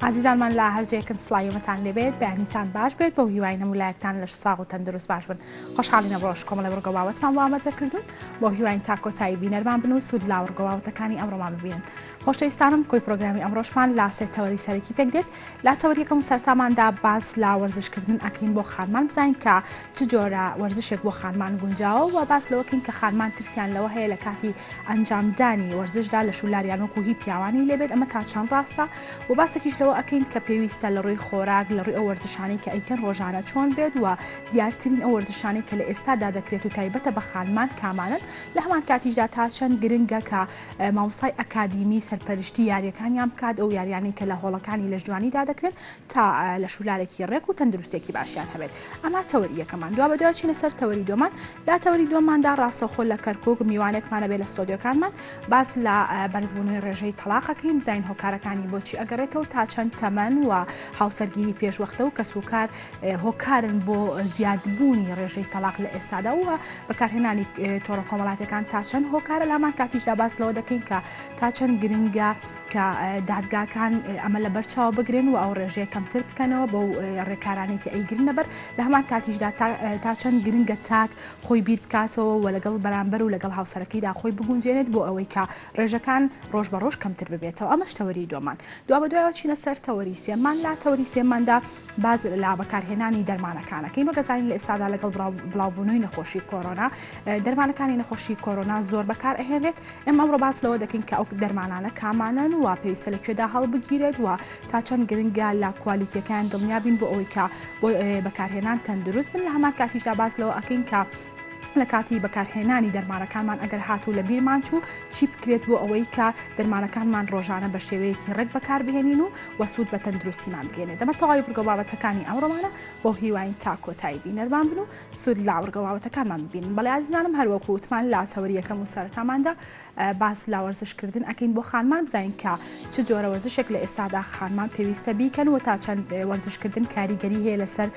ئازیزانمان لە هەر جێیەکن سڵاوی ئێمەتان لێبێت بەیانیتان باش بێت بەو هیوای هەموو لایەکتان لەش ساغ و تەندروست باش بن خۆشحاڵین ئەمڕۆش کۆمەڵی وڕگە باوەتمان بۆ ئامادە کردوون بۆ هیواین تا کۆتایی بینەرمان بن و سوود لە وڕگە باوەتەکانی ئەمڕۆمان ببینن خۆشەویستانم کۆی پرۆگرامی ئەمڕۆشمان لە سێ تەوەری سەرەکی پێک دێت لە تەوەری یەکەم و سەرتاماندا باس لە وەرزشکردن ئەکەین بۆ خانمان بزانین کە چ جۆرە وەرزشێک بۆ خانمان گونجاوە و باس لەوەکەین کە خانمان ترسیان لەوە هەیە لە کاتی ئەنجامدانی وەرزشدا لەش و لاریان وەکو هی پیاوانی لێبێت ئەمە تا چەند ڕاستە و باسێکیش لەوە ئەکەین کە پێویستە لە ڕووی خۆراک لە ڕووی ئەو وەرزشانەی کە ئەیکەن ڕۆژانە چۆن بێت و دیارترین ئەو وەرزشانەی کە لە ئێستادا دەکرێت و تایبەتە بە خانمان کامانەن لە هەمان کاتیشدا تا چەند گرنگە کە مامۆستای ئەکادیمی سەرپەرشتی یاریەکانیان بکات ئەو یاریانەی کە لە هۆڵەکانی لەشجوانیدا دەکرێن تا لەشولارێکی ڕێک و تەندروستێکی باشیان هەبێت ئەمە تەوەری یەکەمان دوا بەدوا چینە سەر تەوەری دووەمان لا تەوەری دووەماندا ڕاستەوخۆ لە کەرکک میوانێکمانە بێ لە ستۆدیۆکانمان باس لە بەرزبوونەوەی ڕێژەی تەلاقەکەین بزانین هۆکارەکانی بۆچی ئەگەڕێتەوە تا چەند تەمەن و هاوسەرگیری پێشوەختە و کەسوکار هۆکارن بۆ زیادبوونی ڕێژەی تەلاق لە ئێستادا و بەکارهێنانی تۆڕە کۆمەڵاتەکان تا چەند هۆکارە لامان کاتیشدا باس لەوە دەکەین کە تا چەند گرنگە کە دادگاکان ئەمە لەبەر چاو بگرن و ئەو ڕێژەیە کەمتر بکەنەوە بەو ڕێکارانەی کە ئەیگرنە بەر لە هەمان کاتیشدا تا چەند گرنگە تاک خۆی بیر بکاتەوە و لەگەڵ بەرامبەر و لەگەڵ هاوسەرەکەیدا خۆی بگونجێنێت بۆ ئەوەی کە ڕێژەکان ڕۆژ بە ڕۆژ کەمتر ببێتەوە ئەمەش تەوەری دووەمان دوابەدوایەوە چینە سەر تەوەری سێمان لا تەوەری سێماندا باس لە بەکارهێنانی دەرمانەکانەکەین وەک ئەزانین لە ئێستادا لەگەڵ بڵاوبوونەوەی نەخۆشی کۆرۆنا دەرمانەکانی نەخۆشی کۆرۆنا زۆر بەکار ئەهێنرێت ئێمە ئەمڕۆ باس لەوە دەکەین کە ئەو دەرمانانە کامانەن و پێویستە لە کوێدا هەڵبگیرێت و تا چەند گرنگە لە کوالیتیەکان دڵنیا بین بۆ ئەوەی کە بۆ بەکارهێنان تەندروست بن لە هەمان کاتیشدا باس لەوە ئەکەین کە لە کاتی بەکارهێنانی دەرمانەکانمان ئەگەر هاتوو لە بیرمان چوو چی بکرێت بۆ ئەوەی کە دەرمانەکانمان ڕۆژانە بە شێوەیەکی ڕێک بەکاربهێنین و و سوود بە تەندروستیمان بگەێنێت دەمە تەواوی بڕگە بابەتەکانی ئەمڕۆمانە بۆ هیواین تا کۆتایی بینەرمان بن و سوود لە بڕگە بابەتەکانمان ببینن بەڵێ ئازیزانم هەروەکو وتمان لە تەوەری یەکەم و سەرەتاماندا باس لە وەرزشکردن ئەکەین بۆ خانمان بزانین کە چ جۆرە وەرزشێک لە ئێستادا خانمان پێویستە بیکەن و تا چەند وەرزشکردن کاریگەری هەیە لەسەر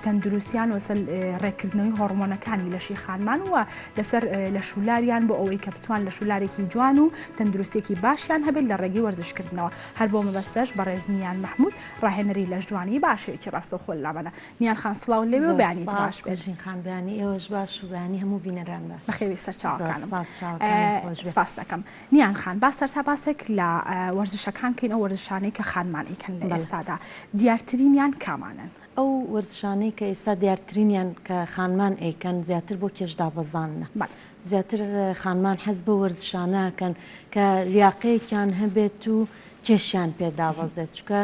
تەندروستیان و لەسەر ڕێککردنەوەی هۆڕمۆنەکانی لەشی خانمان و لەسەر لەشولاریان بۆ ئەوەی کە بتوان لەشولارێکی جوان و تەندروستێکی باشیان هەبێت لە ڕێگەی وەرزشکردنەوە هەر بۆ مەبەستەش بەڕێز نیان مەحمود ڕاهێنەری لەشجوانی باشەیەکی ڕاستەوخۆ لامانە نیان خان سڵاو لێوێ و زۆر بەیانیت سپاس باش بێت. ژین خان بەیانی ئێوەش باش و بەیانی هەموو بینەران باش. بەخێوی زۆر سەرچاوەکانم سپاس چاوەکانت خۆش بێ. سپاست ئەکەم. نیان خان با سەرتا باسێک لە وەرزشەکان کەین ئەو وەرزشانەی کە خانمان ئەیکەن لە بەڵێ. ئێستادا دیارترینیان کامانەن؟ ئەو وەرزشانەی کە ئێستا دیارترینیان کە خانمان ئەیکەن زیاتر بۆ کێش دابەزاندنە. بەڵێ. زیاتر خانمان حەز بەو وەرزشانە ئەکەن کە لیاقەیەکیان هەبێت و کێشیان پێ دابەزێت چونکە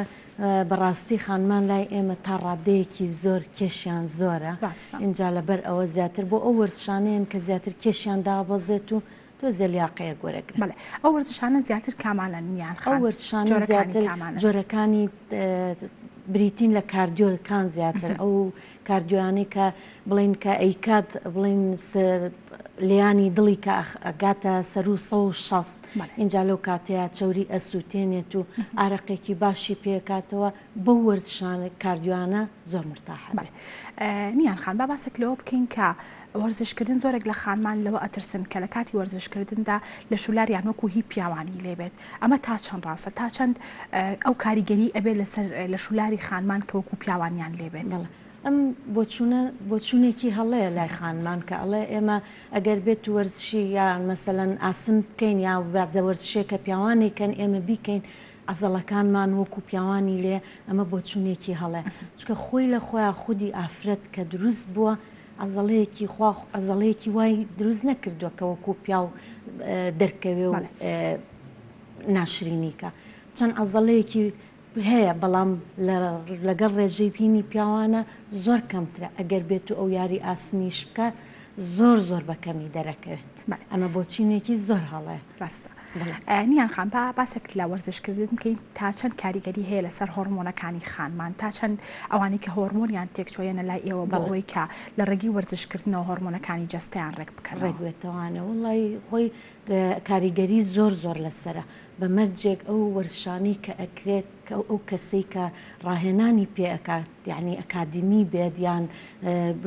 بەڕاستی خانمان لای ئێمە تا ڕادەیەکی زۆر کێشیان زۆرە ڕاستە. ئینجا لەبەر ئەوە زیاتر بۆ ئەو وەرزشانەیەن کە زیاتر کێشیان دابەزێت و تۆزێ لیاقەیەک وەرەگرن. بەڵێ ئەو وەرزشانە زیاتر کامانەن نیان ئەو خان؟ وەرزشانە جۆرەکانی زیاتر کامانەن؟ جۆرەکانی بریتین لە کاردیۆکان زیاتر ئەو کاردیۆیانەی کە بڵێین کە ئەیکات بڵێین لێیانی دڵی کە ئەگاتە سەروو 160 ئینجا لەو کاتەیا چەوری ئەسووتێنێت و ئارەقێکی باشی پێکاتەوە بەو وەرزشانە کاردیۆیانە زۆر مرتاحە بێت. نیان خان با باسێک لەوە بکەین کە وەرزشکردن زۆرێک لە خانمان لەوە ئەترسن کە لە کاتی وەرزشکردندا لەشولاریان وەکو هی پیاوانی لێبێت ئەمە تا چەند ڕاستە تا چەند ئەو کاریگەری ئەبێت لەسەر لەشولاری خانمان کە وەکو پیاوانیان لێبێت؟ ئەم بۆچوونە بۆچوونێکی هەڵەیە لای خانمان کە ئەڵێ ئێمە ئەگەر بێت و وەرزشی یا مەسەلەن ئاسن بکەین یا بەعزە وەرزشێک کە پیاوان ئەیکەن ئێمە بیکەین عەزەڵەکانمان وەکو پیاوانی لێ ئەمە بۆچوونێکی هەڵەیە چونکە خۆی لە خۆیا خودی ئافرەت کە دروست بووە عەزەڵەیەکی خوا عەزەڵەیەکی وای دروست نەکردووە کە وەکو پیاو دەرکەوێ و ناشرینی کە چەند عەزەڵەیەکی هەیە بەڵام لەگەڵ ڕێژەی بینی پیاوانە زۆر کەمترە ئەگەر بێت و ئەو یاری ئاسنیش بکات زۆر زۆر بە کەمی دەرەکەوێت ئەمە بۆچینێکی زۆر هەڵەیە. ڕاستە نیان خان با باسێک لە وەرزشکردن بکەین تا چەند کاریگەری هەیە لەسەر هۆرمۆنەکانی خانمان تا چەند ئەوانەی کە هۆرمۆنیان تێکچۆیەنە لای ئێوە بۆ ئەوەی کە لە ڕێگەی وەرزشکردنەوە هۆرمۆنەکانی جەستەیان ڕێک بکەنەوە؟ ڕێک بێتەوانە وەڵی خۆی کاریگەری زۆر زۆر لەسەرە بە مەرجێک ئەو وەرزشانەی کە ئەکرێت کە ئەو کەسەی کە ڕاهێنانی پێ ئەکات یانی ئەکادیمی بێت یان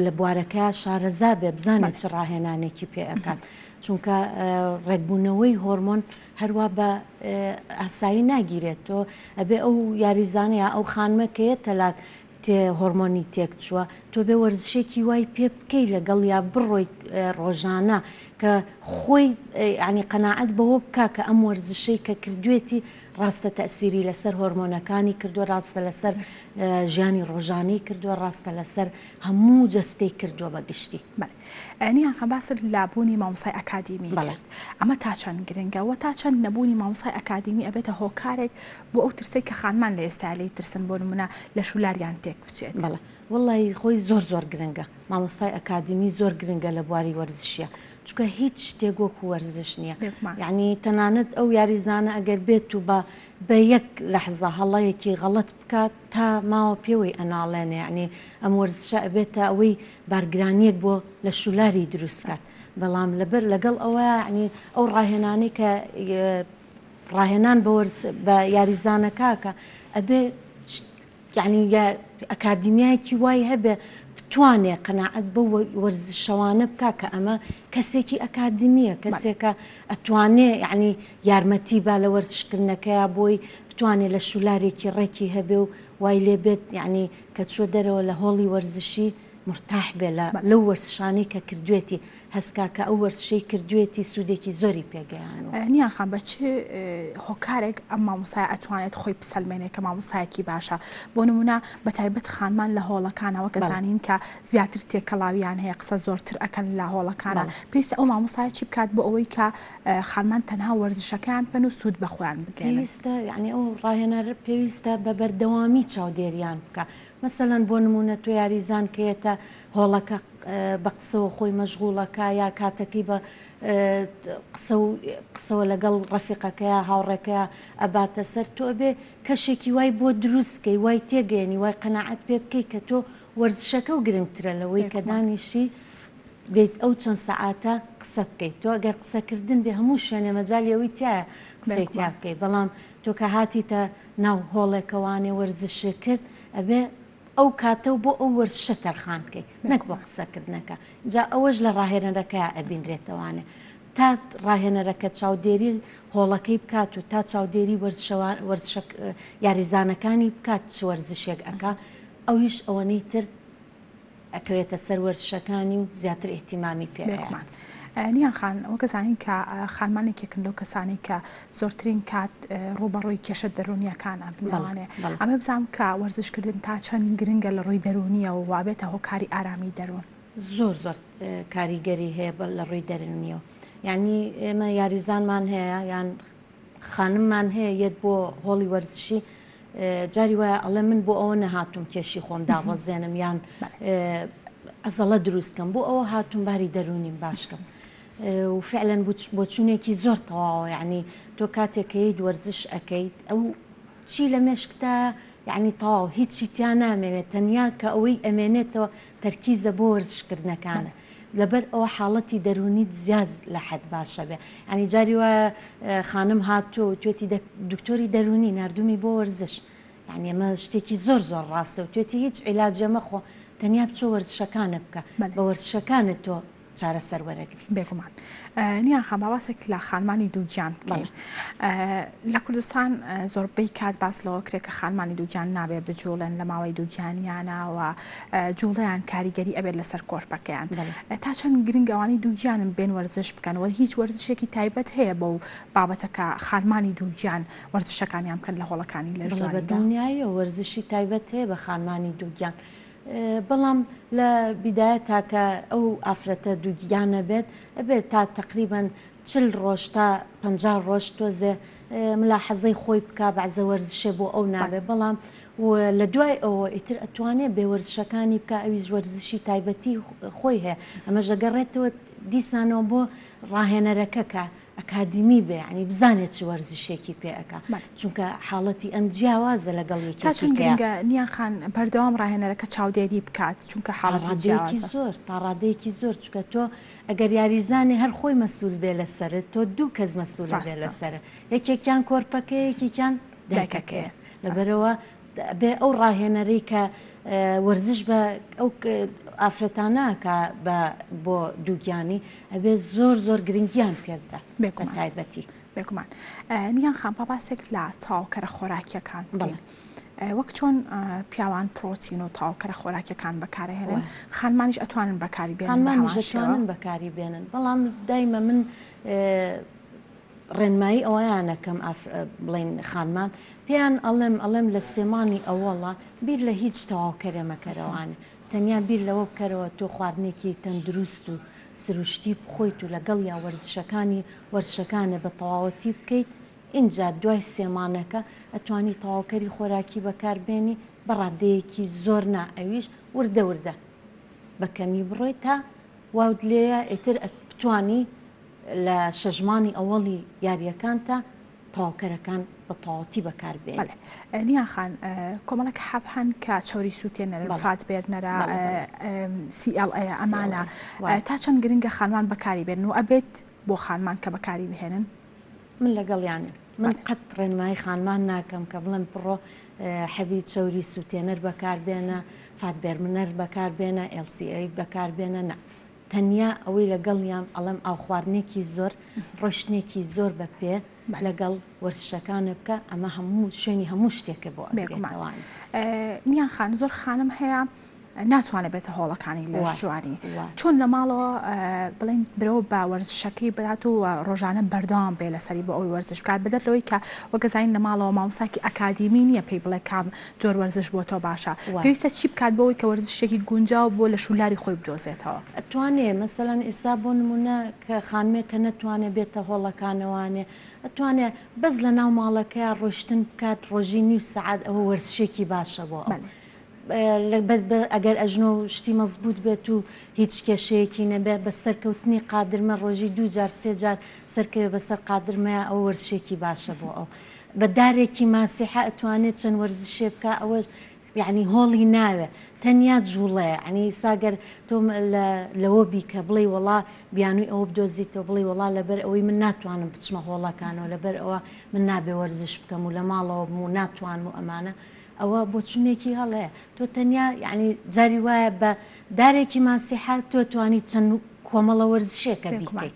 لە بوارەکەیا شارەزا بێت بزانێت چ ڕاهێنانێکی پێ ئەکات. چونکە ڕێکبوونەوەی هۆرمۆن هەروا بە ئاسایی ناگیرێت تۆ ئەبێ ئەو یاریزانە یا ئەو خانمە کە یەتە لات تێ هۆرمۆنی تێک چووە تۆ بێ وەرزشێکی وای پێ بکەی لەگەڵ یا بڕۆیت ڕۆژانە کە خۆی یانی قەناعەت بەوە بکا کە ئەم وەرزشەی کە کردوێتی ڕاستە تەئسیری لەسەر هۆرمۆنەکانی کردووە ڕاستە لەسەر ژیانی ڕۆژانەی کردووە ڕاستە لەسەر هەموو جەستەی کردووە بە گشتی. بەڵێ نیان خان باست لە بوونی مامۆستای ئەکادیمی کرد ئەمە تا چەند گرنگە وە تا چەند نەبوونی مامۆستای ئەکادیمی ئەبێتە هۆکارێک بۆ ئەو ترسەی کە خانمان لە ئێستا لێی ترسن بۆ نمونە لەش و لاریان تێک بچێت؟ بەڵێ وەڵی خۆی زۆر زۆر گرنگە مامۆستای ئەکادیمی زۆر گرنگە لە بواری وەرزشیە چونکە هیچ شتێک وەکو وەرزش نییە یعنی تەنانەت ئەو یاریزانە ئەگەر بێت و بە بە یەک لەحزە هەڵەیەکی غەڵەت بکات تا ماوە پێوەی ئەناڵێنێ یعنی ئەم وەرزشە ئەبێتە ئەوەی بارگرانیەک بۆ لەشولاری دروست کات بەڵام لەبەر لەگەڵ ئەوە یعنی ئەو ڕاهێنانەی کە ڕاهێنان بە وەرز بە یاریزانەکە ئەبێ یەعنی ئەکادیمیایەکی وای هەبێ بتوانێ قەناعەت بەو وەرزشەوانە بکا کە ئەمە کەسێکی ئەکادیمیە کەسێکە ئەتوانێ یەعنی یارمەتی با لە وەرزشکردنەکەیا بۆی بتوانێ لە شولارێکی ڕێکی هەبێ و وای لێ بێت یەعنی کە چوە دەرەوە لە هۆڵی وەرزشی مورتاح بێ لە لەو وەرزشانەی کە کردوێتی هەست کا کە ئەو وەرزشەی کردوێتی سوودێکی زۆری پێ گەیانووە. نیان خان بە چ هۆکارێک ئەم مامۆستایە ئەتوانێت خۆی بسەلمێنێ کە مامۆستایەکی باشە؟ بۆ نموونە بە تایبەت خانمان لە هۆڵەکانا وەک ئەزانین کە زیاتر تێکەڵاویان هەیە قسە زۆرتر ئەکەن لە هۆڵەکانا پێویستە ئەو مامۆستایە چی بکات بۆ ئەوەی کە خانمان تەنها وەرزشەکەیان بکەن و سوود بە خۆیان بگەیەنن؟ پێویستە یانی ئەو ڕاهێنەر پێویستە بە بەردەوامی چاودێریان بکا مەسەلەن بۆ نموونە تۆ یاریزان کە یەتە هۆڵەکە بە قسەوە خۆی مەشغوڵەکا یا کاتەکەی بە قسە و قسەوە لەگەڵ ڕەفیقەکەیا هاوڕێکەیا ئەباتە سەر تۆ ئەبێ کەشێکی وای بۆ دروست کەی وای تێگەیەنی وای قەناعەت پێ بکەی کە تۆ وەرزشەکەو گرنگترە لەوەی کە دانیشی بێیت ئەو چەند سەعاتە قسە بکەیت تۆ ئەگەر قسەکردن بێ هەموو شوێنێ مەجالی ئەوەی تیایە قسەی تیا بکەی بەڵام تۆ کە هاتیتە ناو هۆڵێکەوانێ وەرزشت کرد ئەبێ ئەو کاتە و بۆ ئەو وەرزشە تەرخان بکەی نەک بۆ قسەکردنەکە جا ئەوەش لە ڕاهێنەرەکەیا ئەبینرێتەوانێ تا ڕاهێنەرەکە چاودێری هۆڵەکەی بکات و تا چاودێری وەرزشەوان وەرزشە یاریزانەکانی بکات چ وەرزشێک ئەکا ئەویش ئەوەنەی تر ئەکەوێتە سەر وەرزشەکانی و زیاتر ئیهتیمامی پێ بێگومان. نیان خان وەک ئەزانین کە خانمان یەکێکن لەو کەسانەی کە زۆرترین کات ڕووبەڕووی کێشە دەروونییەکان ئەبن لەوانەیە ئەمە بزانم کە وەرزشکردن تا چەند گرنگە لە ڕووی دەروونییەوە و ئەبێتە هۆکاری ئارامی دەروون. زۆر زۆر کاریگەری هەیە لە ڕووی دەروونییەوە یانی ئێمە یاریزانمان هەیە یان خانممان هەیە یەت بۆ هۆڵی وەرزشی جاری وایە ئەڵێ من بۆ ئەوە نەهاتووم کێشی خۆم دابەزێنم یان عەزەڵە دروست کەم بۆ ئەوە هاتووم باری دەروونیم باش کەم و فعلا بۆچوونێکی زۆر تەواوە یعنی تۆ کاتێک کە یەیت وەرزش ئەکەیت ئەو چی لە مێشکتا یعنی تەواو هیچی تیا نامێنێت تەنیا کە ئەوەی ئەمێنێتەوە تەرکیزە بۆ وەرزشکردنەکانە لەبەر ئەوە حاڵەتی دەروونیت زیاد لە حەد باشە بێ یانی جاری وایە خانم هاتووە وتوێتی دکتۆری دەروونی ناردوومی بۆ وەرزش یانی ئەمە شتێکی زۆر زۆر ڕاستە وتوێتی هیچ عیلاجێ مەخۆ تەنیا بچۆ وەرزشەکانت بکە بە وەرزشەکانت تۆ چارەسەر وەرەگریت. بێگومان نیان خان با باسێک لە خانمانی دووگیان بکەین لە کوردستان زۆربەی کات باس لەوە کرێ کە خانمانی دووگیان نابێ بجوڵێن لە ماوەی دووگیانیانە و جوڵەیان کاریگەری ئەبێت لەسەر کۆرپەکەیان تا چەند گرنگە ئەوانەی دووگیانن بێن وەرزش بکەن و هیچ وەرزشێکی تایبەت هەیە بەو بابەتە کە خانمانی دووگیان وەرزشەکانیان بکەن لە هۆڵەکانی بەڵێ بە لەشجوانیدا؟ دڵنیاییەوە وەرزشی تایبەت هەیە بە خانمانی دووگیان بەڵام لە بیدایەتا کە ئەو ئافرەتە دووگیانە بێت ئەبێت تا تەقریبەن 40 ڕۆژ تا 50 ڕۆژ تۆزێ ملاحەزەی خۆی بکا بەعزە وەرزشێ بۆ ئەو نابێ بەڵام و لە دوای ئەوە ئیتر ئەتوانێ بێ وەرزشەکانی بکا ئەویش وەرزشی تایبەتی خۆی هەیە ئەمەش ئەگەڕێتەوە دیسانەوە بۆ ڕاهێنەرەکە کە ئەکادیمی بێ یانی بزانێ چ وەرزشێکی پێ ئەکا چونکە حاڵەتی ئەم جیاوازە لەگەڵ تا یەکێکی چەند کەیا. گرنگە نیان خان بەردەوام ڕاهێنەرەکە چاودێری بکات چونکە تا حاڵەتی ڕادەیەکی جیاوازە. زۆر تا ڕادەیەکی زۆر چونکە تۆ ئەگەر یاریزانێ هەر خۆی مەسول بێ لەسەرت تۆ دوو کەس مەسولە بێ ڕاستە. لەسەرت یەکێکیان کۆرپەکەیە یەکێکیان دایکەکەیە دایکەکەیە لەبەرئەوە ئەبێ ئەو ڕاهێنەرەی کە وەرزش بە ئەو ئافرەتانە ئەکا بە بۆ دووگیانی ئەبێ زۆر زۆر گرنگیان پێ بدا بە تایبەتی. بێگومان نیان خان با باسێک لە تەواوکەرە خۆراکیەکان بکەین. وەک چۆن پیاوان پرۆتین و تەواوکەرە خۆراکیەکان بەکارهێنن خانمانیش ئەتوانن بەکاری بێنن خانمانیش ئەتوانن بەکاری بێنن بەڵام دایمە من ڕێنمایی ئەوەیان ئەکەم بڵێین خانمان پێیان ئەڵێم ئەڵێم لە سێمانی ئەوەڵا بیر لە هیچ تەواوکەرێ مەکەرەوانێ تەنیا بیر لەوە بکەرەوە تۆ خواردنێکی تەندروست و سروشتی بخۆیت و لەگەڵیا وەرزشەکانی وەرزشەکانێ بە تەواوەتی بکەیت ئینجا دوای سێمانەکە ئەتوانی تەواوکەری خۆراکی بەکار بێنی بە ڕادەیەکی زۆر نا ئەویش وردە وردە بە کەمی بڕۆی تا واوت لێیە ئیتر بتوانی لە شەژمانی ئەوەڵی یارییەکانتا تەواوکەرەکان بە تەواوەتی بەکار بێنیت. بەڵێ نیان خان کۆمەڵێک حەب هەن کە چەوری سووتێنەرن fat burner ە CLA ئەمانە تا چەند گرنگە خانمان بەکاری بێنن و ئەبێت بۆ خانمان کە بەکاری بهێنن؟ من لەگەڵیانم من قەت ڕێنمایی خانمان ناکەم کە بڵێم بڕۆ حەبی چەوری سووتێنەر بەکار بێنە fat burner بەکار بێنە LCA بەکار بێنە نا تەنیا ئەوەی لەگەڵیام ئەڵێم ئاو خواردنێکی زۆر، ڕۆیشتنێکی زۆر بە پێ لەگەڵ وەرزشەکانە بکە، ئەمە هەموو شوێنی هەموو شتێکە بۆ ئەگرێتەوە. نیان خان زۆر خانم هەیە ناتوانێت بێتە هۆڵەکانی لەشجوانی چۆن لە ماڵەوە بڵێن برەوە بە وەرزشەکەی بدات و ڕۆژانە بەردەوام بێ لەسەری بۆ ئەوەی وەرزش بکات بەدەر لەوەی کە وەگەزین لە ماڵەوە مامۆستاکی ئەکادیمی نییە پێی بڵێ کام جۆر وەرزش بۆ تۆ باشە پێویستە چی بکات بۆ ئەوەی کە وەرزشێکی گونجاو بۆ لەش و لاری خۆی بدۆزێتەوە؟ ئەتوانێ مەسەلەن ئێستا بۆ نمونە کە خانمێک کە نەتوانێ بێتە هۆڵەکانەوانێ ئەتوانێ بەس لە ناو ماڵەکەیا ڕۆیشتن بکات ڕۆژی نیو سەعات ئەوە وەرزشێکی باشە بۆ ئەو ئەگەر ئەژنۆ شتی مەزبوت بێت و هیچ کێشەیەکی نەبێ بە سەرکەوتنی قادرمە ڕۆژی دوو جار سێ جار سەرکەوێ بەسەر قادرمەیا ئەوە وەرزشێکی باشە بۆ ئەو بە دارێکی ماسیحە ئەتوانێ چەند وەرزشێ بکا ئەوەش یەعنی هۆڵی ناوێ تەنیا جوڵەیە یەعنی ئیسا گەر تۆ لە لەوە بی کە بڵێی وەڵا بیانووی ئەوە بدۆزیتەوە بڵێی وەڵا لەبەر ئەوەی من ناتوانم بچمە هۆڵەکانەوە لەبەر ئەوە من نابێ وەرزش بکەم و لە ماڵەوە بم و ناتوانم و ئەمانە ئەوە بۆچونێکی هەڵەیە تۆ تەنیا یەعنی جاری وایە بە دارێکی ماسیحە تۆ توانی چەند کۆمەڵە وەرزشێکە بیکەیت.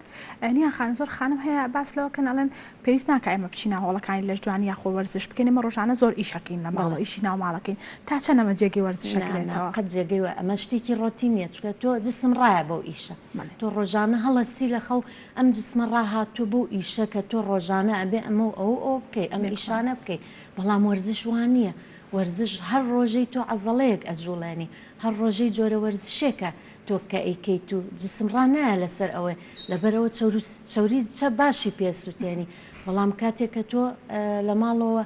نیان خانم زۆر خانم هەیە باس لەوە کەن ئەڵێن پێویست ناکا ئێمە بچینە هۆڵەکانی لەشجوانی یاخۆ وەرزش بکەین ئێمە ڕۆژانە زۆر ئیش ئەکەین لە ماڵەوە ئیشی ناو ماڵەکەین تا چەند ئەمە جێگەی وەرزش ئەگرێتەوە؟ قەت جێگەی وە ئەمە شتێکی ڕۆتین نیە چونکە تۆ جسم ڕایە بەو ئیشە تۆ ڕۆژانە هەڵەسی لە خەو ئەم جسمە ڕاهاتووە بەو ئیشە کە تۆ ڕۆژانە ئەبێ ئەمە و ئەو ئەو بکەی ئەم ئیشانە بکەی بەڵام وەرزش وا نییە وەرزش هەر ڕۆژەی تۆ عەزەڵەیەک ئەجوڵێنی هەر ڕۆژەی جۆرە وەرزشێکە تۆ کە ئەیکەیت و جسم ڕانایە لەسەر ئەوەی لەبەرئەوە چەورو چەوری چە باشی پێ سوتێنی بەڵام کاتێک کە تۆ لە ماڵەوە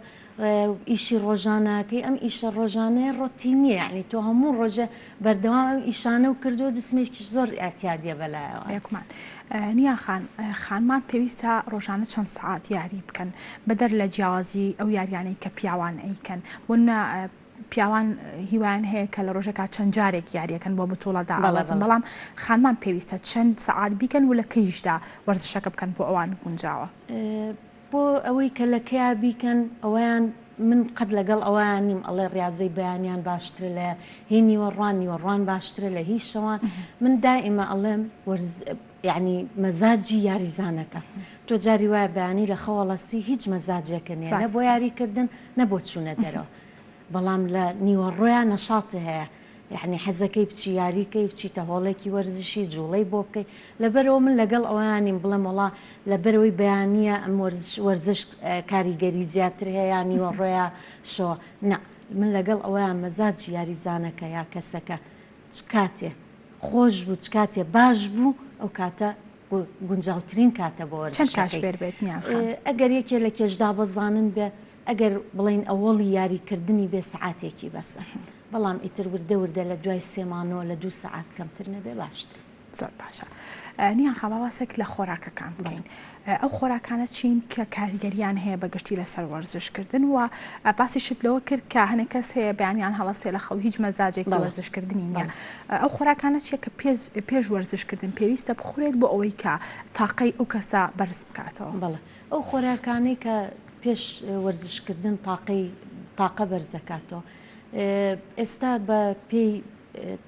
ئیشی ڕۆژانەکەی ئەم ئیشە ڕۆژانەیە ڕۆتینیە یعنی تۆ هەموو ڕۆژێ بەردەوام ئەم ئیشانە و کردو جسمێکیش زۆر ئاعتیادیە بەلایەوە. بێگومان نیا خان خانمان پێویستە ڕۆژانە چەند سەعات یاری بکەن بەدەر لە جیاوازی ئەو یاریانەی کە پیاوان ئەیکەن بۆ نمونە پیاوان هیوایان هەیە کە لە ڕۆژێکا چەند جارێک یاریەکەن بۆ بتوڵە دابەزن بەڵام خانمان پێویستە چەند سەعات بیکەن و لە کەیشدا وەرزشەکە بکەن بۆ ئەوان گونجاوە. بۆ ئەوەی کە لە کەیا بیکەن ئەوەیان من قەت لەگەڵ ئەوەیان نیم ئەڵێ ڕیازەی بەیانیان باشترە لە هی نیوەڕوان نیوەڕوان باشترە لە هی شەوان من دائیمە ئەڵێم وەرز یەعنی مەزاجی یاریزانەکە تۆ جاری وایە بەیانی لە خەو هەڵەسی هیچ مەزاجێکە نیە نە بۆ یاری کردن نە بۆ چوونە دەرەوە بەڵام لە نیوەڕۆیا نەشاتێ هەیە یەعنی حەزەکەی بچی یاری کەی بچیتە هۆڵێکی وەرزشی جوڵەی بۆ بکەی لەبەرئەوە من لەگەڵ ئەوەیان نیم بڵێم وەڵا لەبەرئەوەی بەیانیە ئەم وەرزش وەرزش کاریگەری زیاتر هەیە یا نیوەڕۆیا شەوە نا من لەگەڵ ئەوەیان مەزاجی یاریزانەکە یا کەسەکە چ کاتێ خۆش بوو چ کاتێ باش بوو ئەو کاتە گونجاوترین کاتە بۆ چەند وەرزشەکەی. کاژمێر بێت نیان خان؟ ئەگەر یەکێ لە کێشدابەزانن بێ ئەگەر بڵێین ئەوەڵی یاری کردنی بێ سەعاتێکی بەسە بەڵام ئیتر وردە وردە لە دوای سێ مانەوە لە دوو سەعات کەمتر نەبێ باشترە. زۆر باشە نیان خان با باسێک لە خۆراکەکان بکەین ئەو خۆراکانە چین کە کاریگەریان هەیە بە گشتی لەسەر وەرزش کردن و باسیشت لەوە کرد کە هەنێک کەس هەیە بەیانیان هەڵەسێ لە خەو هیچ مەزاجێکی وەرزشکردنی نییە ئەو خۆراکانە چیە کە پێش وەرزشکردن پێویستە بخورێت بۆ ئەوەی کە تاقەی ئەو کەسە بەرز بکاتەوە؟ بەڵێ ئەو خۆراکانەی کە پێش وەرزشکردن تاقەی تاقە بەرزەکاتەوە ئێستا بە پێی.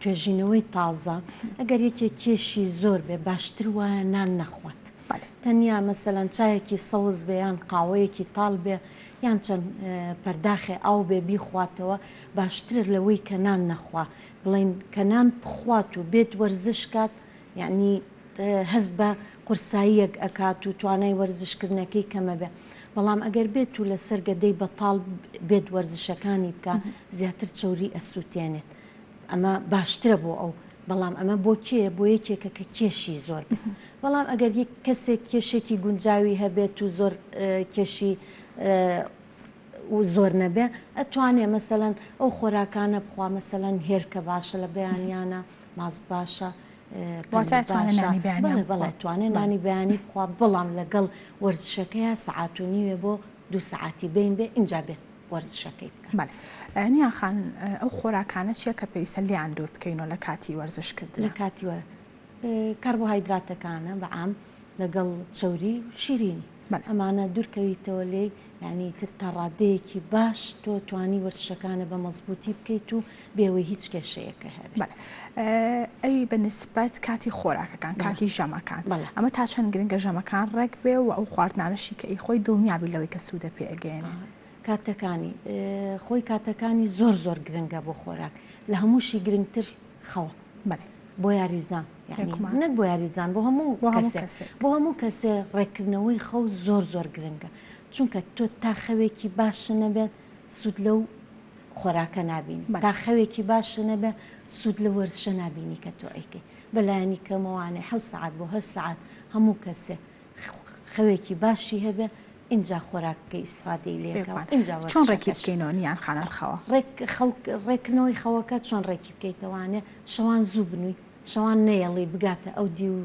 توێژینەوەی تازە ئەگەر یەکێک کێشی زۆر بێ باشتر وایە نان نەخوات تەنیا مەسەلەن چایەکی سەوز بێ یان قاوەیەکی تاڵ بێ یان چەند پەرداخێ ئاو بێ بیخواتەوە باشترە لەوەی کە نان نەخوا بڵێین کە نان بخوات و بێت وەرزش کات یعنی هەست بە قورساییەک ئەکات و توانای وەرزشکردنەکەی کەمە بێ بەڵام ئەگەر بێت و لەسەر گەدەی بەتاڵ بێت وەرزشەکانی بکا زیاتر چەوری ئەسووتێنێت ئەمە باشترە بۆ ئەو بەڵام ئەمە بۆ کێیە بۆ یەکێکە کە کێشی زۆر بێت بەڵام ئەگەر یەک کەسێک کێشێکی گونجاوی هەبێت و زۆر کێشی و زۆر نەبێ ئەتوانێ مەسەلەن ئەو خۆراکانە بخوا مەسەلەن هێلکە باشە لە بەیانیانە ماست باشە واتە ئەتوانێ نانی بەیانیان بەڵێ بەڵێ توانێ نانی بەیانی بخوا بەڵام لەگەڵ وەرزشەکەیا سەعات و نیوێ بۆ دوو سەعاتی بەین بێ ئینجا بێت وەرزشەکەی بکات. بەڵێ نیان خان ئەو خۆراکانە چیە کە پێویستە لێیان دوور بکەینەوە لە کاتی وەرزش کردن؟ لە کاتی کاربۆهایدراتەکانە بە عام لەگەڵ چەوری و شیرینی ئەمانە دوورکەویتەوە لێی یانی تر تا ڕادەیەکی باش تۆ توانی وەرزشەکانە بە مەزبووتی بکەیت و بێوەی هیچ کێشەیەکە هەبێت. ئەی بە نسبەت کاتی خۆراکەکان کاتی ژەمەکان ئەمە تا چەند گرنگە ژەمەکان ڕێک بێ و ئەو خواردنانەشی کە ئەیخۆی دڵنیابی لەوەی کە سوودە پێ ئەگەیەنێ؟ کاتەکانی خۆی کاتەکانی زۆر زۆر گرنگە بۆ خۆراک لە هەمووشی گرنگتر خەوە بەڵێ. بۆ یاریزان یانی نەک بۆ یاریزان بۆ هەموو کەسێک بۆ هەموو کەسێ ڕێککردنەوەی خەو زۆر زۆر گرنگە چونکە تۆ تا خەوێکی باشت نەبێت سوود لەو خۆراکە نابینی تا خەوێکی باشت نەبێت سوود لە وەرزشە نابینی کە تۆ ئەیکەی بەلایەنی کەمەوانێ حەوت سەعات بۆ هەشت سەعات هەموو کەسێ خەوێکی باشی هەبێ ئینجا خۆراکەکەی ئیسفادەی لێ کا و ئینجا چۆن ڕێکی وەرزشەکەش. بکەینەوە نیان خانم خەوە؟ ڕێک خەو ڕێککردنەوەی خەوەکە چۆن ڕێکی بکەیتەوانێ شەوان زوو بنووی شەوان نەیەڵی بگاتە ئەو دیو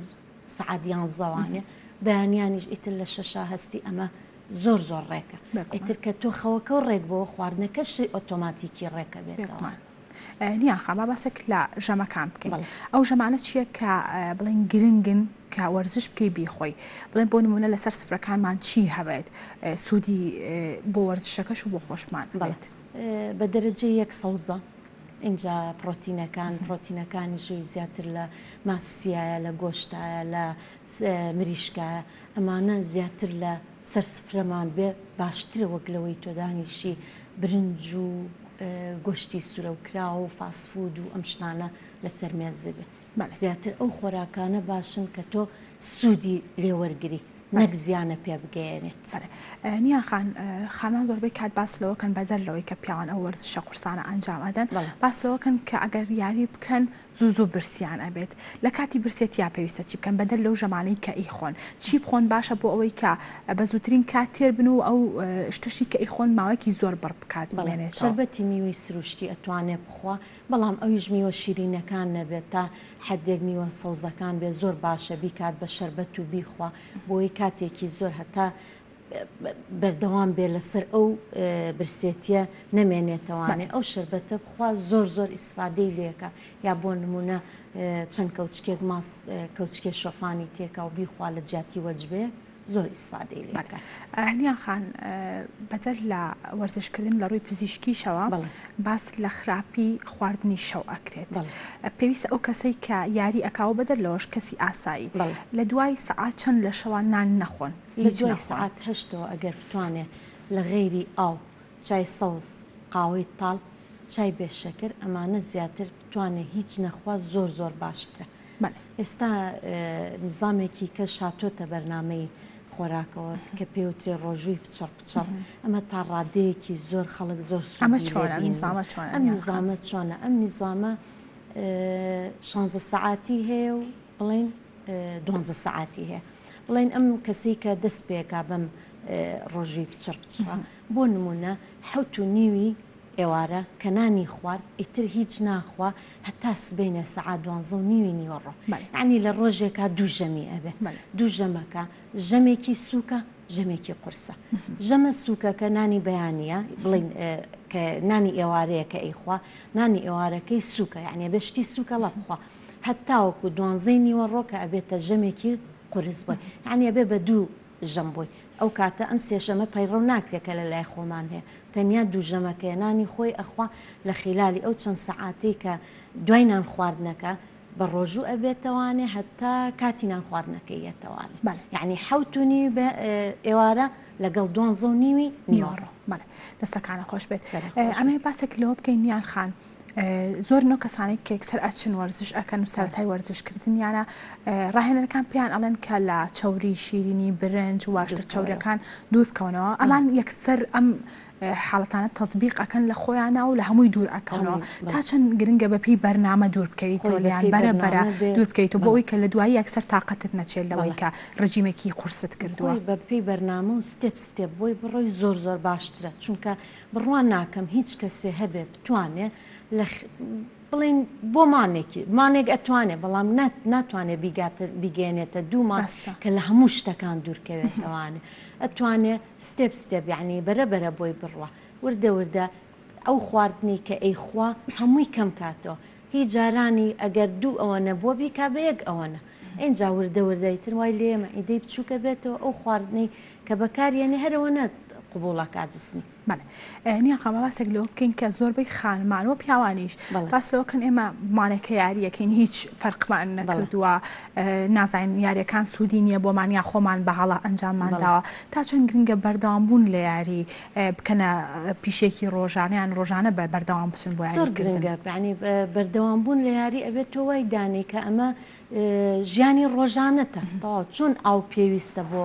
سەعات یانزەوانێ بەیانیانیش ئیتر لە شەشا هەستی ئەمە زۆر زۆر ڕێکە ئیتر کە تۆ خەوەکەو ڕێک بۆوە خواردنەکەشی ئۆتۆماتیکی ڕێکە بێتەوە. نیان خان با باسێک لە ژەمەکان بکەین ئەو ژەمانە چییە کە بڵێن گرنگن کە وەرزش بکەی بیخۆی بڵێن بۆ نمونە لەسەر سفرەکانمان چی هەبێت سوودی بۆ وەرزشەکەش و بۆ خۆشمان بێت؟ بە دەرەجەی یەک سەوزە ئینجا پڕۆتینەکان پڕۆتینەکانیش زیاتر لە ماسیایە لە گۆشتایە لە مریشکایە ئەمانە زیاتر لە سەر سفرەمان بێ باشترە وەک لەوەی تۆ دانیشی برنج و گۆشتی سورەوکراو و فاست فود و ئەم شتانە لەسەر مێز بێ زیاتر ئەو خۆراکانە باشن کە تۆ سوودی لێ وەرگری نەک زیانە پێ بگەیەنێت. نیان خان، خانمان زۆربەی کات باس لەوە کەن بەدەر لەوەی کە پیاوان ئەو وەرزشە قورسانە ئەنجام ئەدەن باس لەوە کەن کە ئەگەر یاری بکەن زوو زوو برسیان ئەبێت لە کاتی برسێتیا پێویستە چی بکەن بەدەر لەو ژەمانەی کە ئیخۆن چی بخۆن باشە بۆ ئەوەی کە بە زووترین کات تێر بن و ئەو شتەشی کە ئیخۆن ماوەیەکی زۆر بڕ بکات بەڵێ بمێنێتەوە. شەربەتی میوەی سروشتی ئەتوانێ بخوا بەڵام ئەویش میوە شیرینەکان نەبێت تا حەدێک میوە سەوزەکان بێت زۆر باشە بیکات بە شەربەت و بیخوا بۆی کاتێکی زۆر هەتا بەردەوام بێ لەسەر ئەو برسێتیە نەمێنێتەوانێ ئەو شەربەتە بخوا زۆر زۆر ئیسفادەی لێکە یا بۆ نمونە چەند کەوچکێک ماست کەوچکێ شۆفانی تێکا و بیخوا لە جیاتی وەجبەیەک زۆر ئیسفادەی لێکات. نیان خان بەدەر لە وەرزشکردن لە ڕووی پزیشکیشەوە باس لە خراپی خواردنی شەو ئەکرێت پێویستە ئەو کەسەی کە یاری ئەکاوە بەدەر لەوەش کەسی ئاسایی لە دوای سەعات چەند لە شەوان نان نەخۆن؟ لە دوای سەعات هەشتەوە ئەگەر بتوانێ لە غەیری ئاو، چای سەوز، قاوەی تاڵ، چای بێ شەکر ئەمانە زیاتر بتوانێ هیچ نەخوا زۆر زۆر باشترە. ئێستا نیزامێکی کەش هاتۆتە بەرنامەی خۆراکەوە کە پێوترێ ڕۆژووی پچڕ پچڕ ئەمە تا ڕادەیەکی زۆر خەڵک زۆر سوودی لێ بینیوە. ئەم نیزامە چۆنە؟ ئەم نیزامە شانزە سەعاتی هەیە و بڵێین دوانزە سەعاتی هەیە بڵێن ئەم کەسەی کە دەست پێکا بەم ڕۆژووی پچڕ پچڕە بۆ نمونە حەوت و نیوی ئێوارە کە نانی خوارد ئیتر هیچ ناخوا هەتا سبەینێ سەعات دوانزە و نیوی نیوەڕۆ یعنی لە ڕۆژێکا دوو ژەمی ئەبێ دوو ژەمەکە ژەمێکی سووکە ژەمێکی قورسە ژەمە سووکەکە نانی بەیانە بڵین کە نانی ئێوارەیە کە ئەیخوا نانی ئێوارەکەی سووکە یعنی ئەبێ شتی سووکەڵە بخوا هەتاوەکو دوانزەی نیوەڕۆ کە ئەبێتە ژەمێکی قورس بۆی یەعنی ئەبێ بە دوو ژەم بۆی. ئەو کاتە ئەم سێ ژەمە پەیڕەو ناکرێ کە لە لای خۆمان هەیە تەنیا دوو ژەمەکەیە نانی خۆی ئەخوا لە خیلالی ئەو چەند سەعاتەی کە دوای نان خواردنەکە بە ڕۆژوو ئەبێتەوانێ هەتا کاتی نان خواردنەکەی یەتەوانێ بەڵێ. یەعنی حەوت و نیوی بە ئێوارە لەگەڵ دوانزە و نیوی نیوەڕۆ. نیوەڕۆ بەڵێ دەستەکانت خۆش بێت. سەرت خۆش بێت. ئەمەوێ باسێک لەوە بکەین نیان خان زۆر نۆ کەسانێک کە یەکسەر ئەچن وەرزش ئەکەن و سەرەتای وەرزش کردنیانە ڕاهێنەرەکان پێیان ئەڵێن کە لە چەوری شیرینی برنج واشتە چەورەکان دوور بکەونەوە ئەمان یەکسەر ئەم حاڵەتانە تەتبیق ئەکەن لە خۆیانە و لە هەمووی دوور ئەکەونەوە تا چەند گرنگە بەپی بەرنامە دوور بکەویتەوە لیان بەرە بەرە دوور بکەیتەوە بۆ ئەوەی کە لە دوایی یەکسەر تاقەتت نەچێت لەوەی کە ڕژیمێکی قورست کردووە. بە پێی بەرنامە و step step بۆی بڕۆی زۆر زۆر باشترە چونکە بڕوا ناکەم هیچ کەسێ هەبێ بتوانێ لە بڵێین بۆ مانێکی مانێک ئەتوانێ بەڵام ناتوانێ بیگاتە بیگەێنێتە دوو مانگ کە لە هەموو شتەکان دوورکەوێتەوانێ ئەتوانێ step step یعنی بەرە بەرە بۆی بڕوا وردە وردە ئەو خواردنی کە ئەیخوا هەمووی کەم کاتەوە هی جارانی ئەگەر دوو ئەوەنە بووە بیکا بە یەک ئەوەنە ئینجا وردە وردە ئیتر وای لێیە مەعیدەی بچووکە بێتەوە ئەو خواردنەی کە بەکاریەنێ هەر ئەوەنە قبوڵەکا جسمی. بەڵێ نیان خان با باسێک لەوە بکەین کە زۆربەی خانمان و پیاوانیش باس لەوە کەن ئێمە مانێکە یاریەکەین هیچ فەرقمان نەکردووە نازانین یاریەکان سوودی نییە بۆمان یا خۆمان بە هەڵە ئەنجاممان داوە تا چەند گرنگە بەردەوام بوون لە یاری بکەنە پیشێکی ڕۆژانە یان ڕۆژانە بە بەردەوام بچن بۆ زۆر گرنگە یعنی بەردەوام بوون لە یاری ئەبێت تۆ وای دانێی کە ئەمە ژیانی ڕۆژانەتە تەواو چۆن ئاو پێویستە بۆ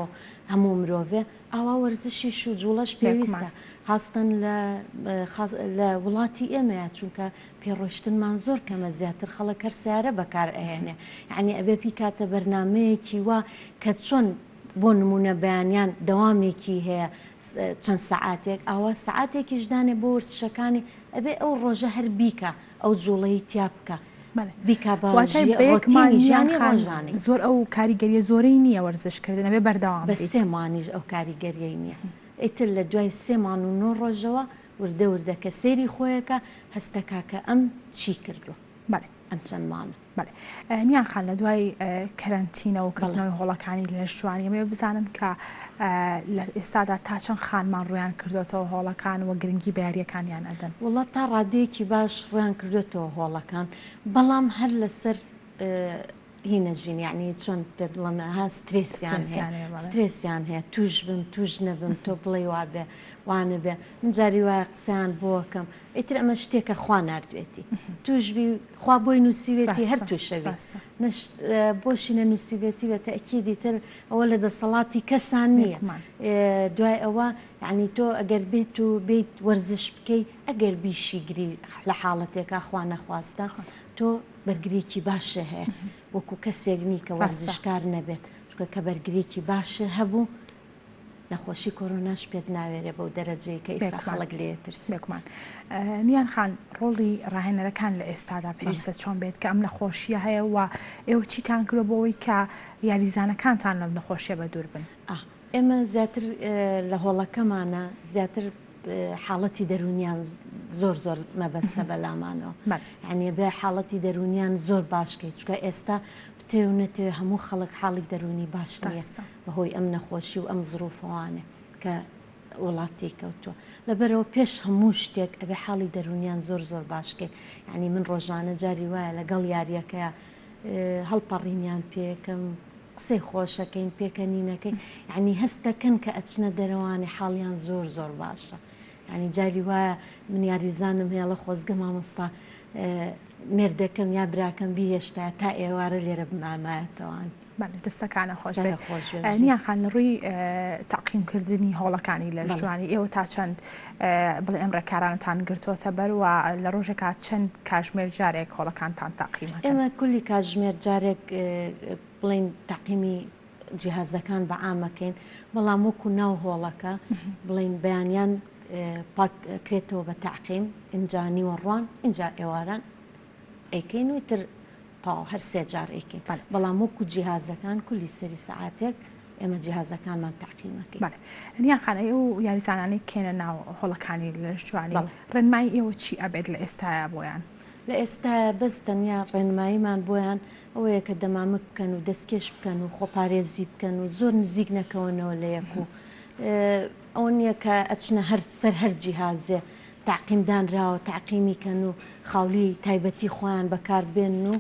هەموو مرۆڤێ ئاوا وەرزشیش و جوڵەش پێویستە خاستەن لە لە وڵاتی ئێمەیە چونکە پێڕۆشتنمان زۆر کەمە زیاتر خەڵک هەر سیارە بەکار ئەهێنێ یعنی ئەبێ پیکاتە بەرنمەیەکی وا کە چۆن بۆ نمونە بەیانیان دەوامێکی هەیە چەند سەعاتێک ئاوا سەعاتێکیش دانێ بۆ وەرزشەکانی ئەبێ ئەو ڕۆژە هەر بیکا ئەو جوڵەی تیا بکا بیکا بە واتای ژی بە یەک ڕۆتینی مانگ ژیانی نیان خان ڕۆژانەی. زۆر ئەو کاریگەریە زۆرەی نییە وەرزش کردن ئەبێ بەردەوام بە بیت. سێ مانیش ئەو کاریگەریەی نییە ئیتر لە دوای سێ مان و نۆ ڕۆژەوە وردە وردە کە سەیری خۆیەکا هەستەکا کە ئەم چی کردوە بەڵێ. ئەم چەند مانە. بەڵێ نیان خان لە دوای کەرەنتینە و کردنەوەی هۆڵەکانی لەشجوانی ئەمەوێ بزانم کە لە ئێستادا تا چەند خانمان ڕویان کردۆتەوە هۆڵەکان و گرنگی بە یاریەکانیان ئەدەن؟ وەڵا تا ڕادەیەکی باش ڕویان کردۆتەوە هۆڵەکان بەڵام هەر لەسەر هی نەژین یعنی چۆن پێت بڵێم ها سترێسیان هەیە سترێسیان هەیە توش بم توش نەبم تۆ بڵێی وابێ وانەبێ من جاری وایە قسەیان بۆکەم ئیتر ئەمە شتێکە خوا ناردوێتی توش بی خوا بۆی نووسیوێتی هەر تووشەبی بۆشی نەنووسیبێتی بە تەئکیدی تر ئەوە لە دەسەڵاتی کەسان نییە دوای ئەوە یعنی تۆ ئەگەر بێت و بیت وەرزش بکەی ئەگەر بیشیگری لە حاڵەتێکا خوا نەخواستە تۆ بەرگریکی باشە هەیە وەکو کەسێک نی کە وەرزشکار نەبێت چونکە کە بەرگریکی باشە هەبوو نەخۆشی کۆرۆناش پێت ناوێرێ بەو دەرەجەی کە ئیستا خەڵک لێ ئەترسێت. بێگومان. نیان خان ڕۆڵی ڕاهێنەرەکان لە ئێستادا پێویستە چۆن بێت کە ئەم نەخۆشییە هەیە و ئێوە چیتان کردوە بۆ ئەوەی کە یاریزانەکانتان لەم نەخۆشیە بەدوور بن؟ ئێمە زیاتر لە هۆڵەکەمانە زیاتر حاڵەتی دەروونیان زۆر زۆر مەبەستە بەلامانەوە یعنی بێ حاڵەتی دەروونیان زۆر باشکەی چونکە ئێستا بتەوێ و نەتەوێ هەموو خەڵک حاڵی دەروونی باش نییە بەهۆی ئەم نەخۆشی و ئەم زڕوفەوانە کە وڵات تێی کەوتووە لەبەرئەوە پێش هەموو شتێک ئەبێ حاڵی دەروونیان زۆر زۆر باش کەین یعنی من ڕۆژانە جاری وایە لەگەڵ یاریەکەیا هەڵپەڕینیان پێکەم قسەی خۆشەکەین پێکەنینەکەین یعنی هەستەکەن کە ئەچنە دەرەوانێ حاڵیان زۆر زۆر باشە یعنی جاری وایە من یاریزانم هەیە ئەڵێ خۆزگە مامۆستا مێردەکەم یا براکەم بیهێشتایە تا ئێوارە لێرە بمامایەتەوان. بەڵێ دەستەکانە خۆش بێت. نیان خان لە ڕووی تەعقیم کردنی هۆڵەکانی لەش جوانی ئێوە تا چەند بڵێ ئەم ڕێکارانەتان گرتووەتە بەر و لە ڕۆژێکا چەند کاژمێر جارێک هۆڵەکانتان تەعقیم ئەکەن؟ ئێمە کولی کاتژمێر جارێک بڵێین تەعقیمی جیهازەکان بە عام ئەکەین بەڵام وەکو ناو هۆڵەکە بڵێین بەیانیان پاک کرێتەوە بە تەعقیم ئینجا نیوەڕوان ئینجا ئێواران ئەیکەین و ئیتر تەواو هەر سێ جار ئەیکەین بەڵێ. بەڵام وەکو جیهازەکان کولی سەری سەعاتێک ئێمە جیهازەکانمان تەعقیم ئەکەین. بەڵێ نیان خان ئەی ئەو یاریزانانەی کێنە ناو هۆڵەکانی لەشجوانی بەڵێ. ڕێنمایی ئێوە چی ئەبێت لە ئێستایا بۆیان؟ لە ئێستایا بەس تەنیا ڕێنماییمان بۆیان ئەوەیە کە دەمامک بکەن و دەستکێش بکەن و خۆپارێزی بکەن و زۆر نزیک نەکەوەنەوە لە یەک و. ئەوە نییە کە ئەچنە هەر سەر هەر جیهازێ تەعقیم دانراوە تەعقیمی کەن و خاولی تایبەتی خۆیان بەکار بێنن و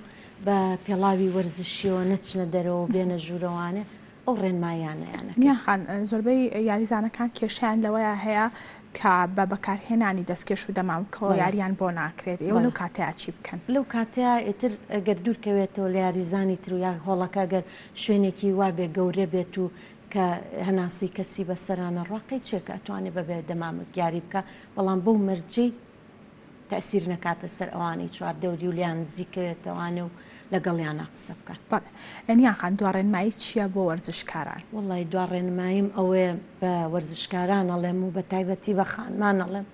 بە پێڵاوی وەرزشیەوە نەچنە دەرەوە و بێنە ژوورەوانێ ئەو ڕێنماییانەیان ئەکەین. نیان خان، زۆربەی یاریزانەکان کێشەیان لەوەیا هەیە کە بە بەکارهێنانی دەستکێش و دەمامکەوە یاریان بۆ ناکرێت، ئێوە لەو کاتەیا چی بکەن؟ لەو کاتەیا ئیتر گەر دوور کەوێتەوە لە یاریزانی تر و یا هۆڵەکە گەر شوێنێکی وابێ گەورە بێت و کە هەناسەی کەسی بەسەرا نەڕوا قەیچێکە ئەتوانێ بەبێ دەمامک یاری بکا بەڵام بەو مەرجەی تەئسیر نەکاتە سەر ئەوانەی چواردەوری و لێیان نزیک کەوێتەوانێ و لەگەڵیانا قسە بکات. بەڵێ نیان خان دوا ڕێنمایی چیە بۆ وەرزشکاران؟ وەڵای دوا ڕێنماییم ئەوەیە بە وەرزشکاران ئەڵێم و بە تایبەتی بە خانمان ئەڵێم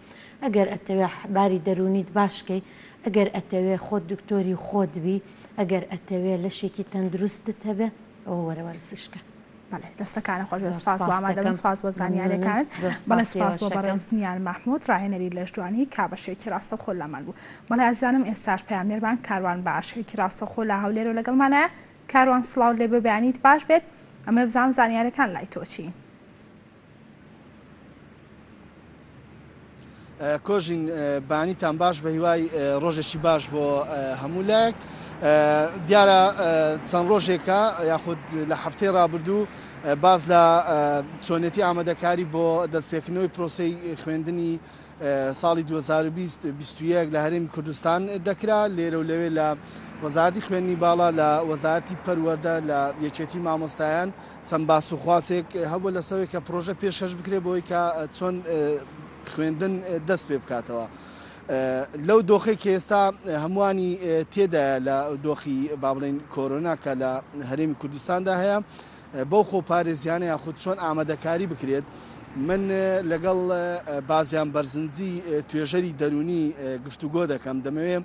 ئەگەر ئەتەوێ باری دەروونیت باش کەی ئەگەر ئەتەوێ خۆت دکتۆری خۆت بی ئەگەر ئەتەوێ لەشێکی تەندروستت هەبێ ئەوە وەرە وەرزش کە. بەڵێ دەستەکانت خۆش بێت سپاس بۆ ئامادەبوون سپاس بۆ زانیاریەکانت بەڵێ سپاس بۆ بەڕێز نیان مەحمود ڕاهێنەری لەشجوانی کا بەشێکی ڕاستەوخۆ لامان بوو بەڵێ ئازیزانم ئێستاش پەیامنێرمان کاروان باشێکی ڕاستەوخۆ لە هەولێرەوە لەگەڵمانایە کاروان سڵاوت لێ بێ بەیانیت باش بێت ئەمە بزانم زانیارەکان لای تۆ چین. کۆژین بەیانیتان باش بە هیوای ڕۆژێکی باش بۆ هەموو لایەک دیارە چەند ڕۆژێکە یاخود لە هەفتەی ڕابردوو باز لە چۆنێتی ئامادەکاری بۆ دەستپێکردنەوەی پرۆسی خوێندنی ساڵی 2021 لە هەرێمی کوردستان دەکرا لێرە و لەوێ لە وەزارتی خوێندنی باڵا لە وەزارتی پەروەردە لە یەکێتی مامۆستایان چەند باس و خواسێک هەبوو لەسەوەی کە پرۆژە پێشکەش بکرێت بۆی کە چۆن خوێندن دەست پێ بکاتەوە. لەو دۆخەی کە ئێستا هەمووانی تێدایە لە دۆخی با بڵێین کۆرۆنا کە لە هەرێمی کوردستاندا هەیە بەو خۆپارێزیانە یاخود چۆن ئامادەکاری بکرێت من لەگەڵ بازیان بەرزنجی توێژەری دەرونی گفتوگۆ دەکەم دەمەوێت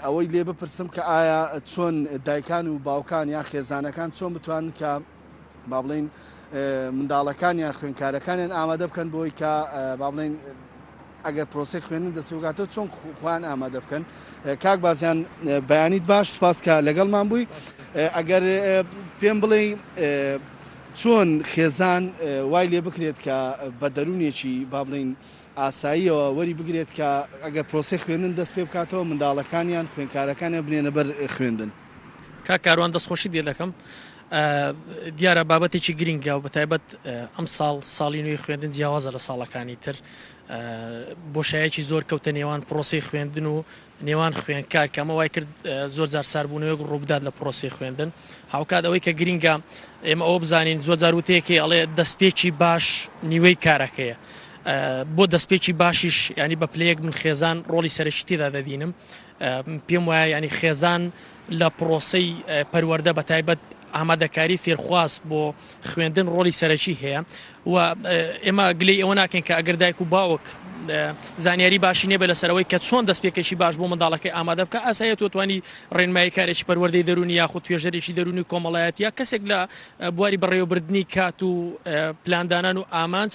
ئەوەی لێ بپرسم کە ئایا چۆن دایکان و باوکان یا خێزانەکان چۆن بتوانن کە با بڵین منداڵەکانیان خوێنکارەکانیان ئامادە بکەن بۆی کە با بڵین ئەگەر پرۆسی خوێندن دەست پێ بکاتەوە چۆن خۆیان ئامادە بکەن کاک بازیان بەیانیت باش سپاس کە لەگەڵمان بووی ئەگەر پێم بڵێ چۆن خێزان وای لێ بکرێت کە بە دەروونێکی با بڵین ئاساییەوە وەری بگرێت کە ئەگەر پرۆسەی خوێندن دەست پێ بکاتەوە منداڵەکانیان خوێندکارەکانیان بنێنە بەر خوێندن. کاک کاروان دەستخۆشیت لێ دەکەم. دیارە بابەتێکی گرنگە و بەتایبەت ئەم ساڵ ساڵی نوێی خوێندن جیاوازە لە ساڵەکانی تر بۆشایەکی زۆر کەوتە نێوان پرۆسی خوێندن و نێوان خوێندکار کە ئەمە وای کرد زۆر جار ساربوونەوەیەک ڕووبدات لە پرۆسەی خوێندن هاوکات ئەوەی کە گرینگە ئێمە ئەوە بزانین زۆر جار وتەیەکی ئەڵێ دەستپێکی باش نیوەی کارەکەیە بۆ دەستپێکی باشیش ینی بە پلەیەک من خێزان ڕۆڵی سەرەکی تێدا دەبینم پێم وایە ینی خێزان لە پرۆسەی پەروەردە بە تایبەت ئامادەکاری فێرخواز بۆ خوێندن ڕۆڵی سەرەکی هەیە و ئێمە گلەی ئەوە ناکەین کە ئەگەر دایک و باوک زانیاری باشی نەبێت لەسەرەوەی کە چۆن دەستپێکێکی باش بۆ منداڵەکەی ئامادە بکە ئاسایە تۆ توانی ڕێنمایی کارێکی پەروەردەی دەرونی یاخود توێژەرێکی دەرونی کۆمەڵایەتیە کەسێک لە بواری بەڕێوەبردنی کات و پلاندانان و ئامانج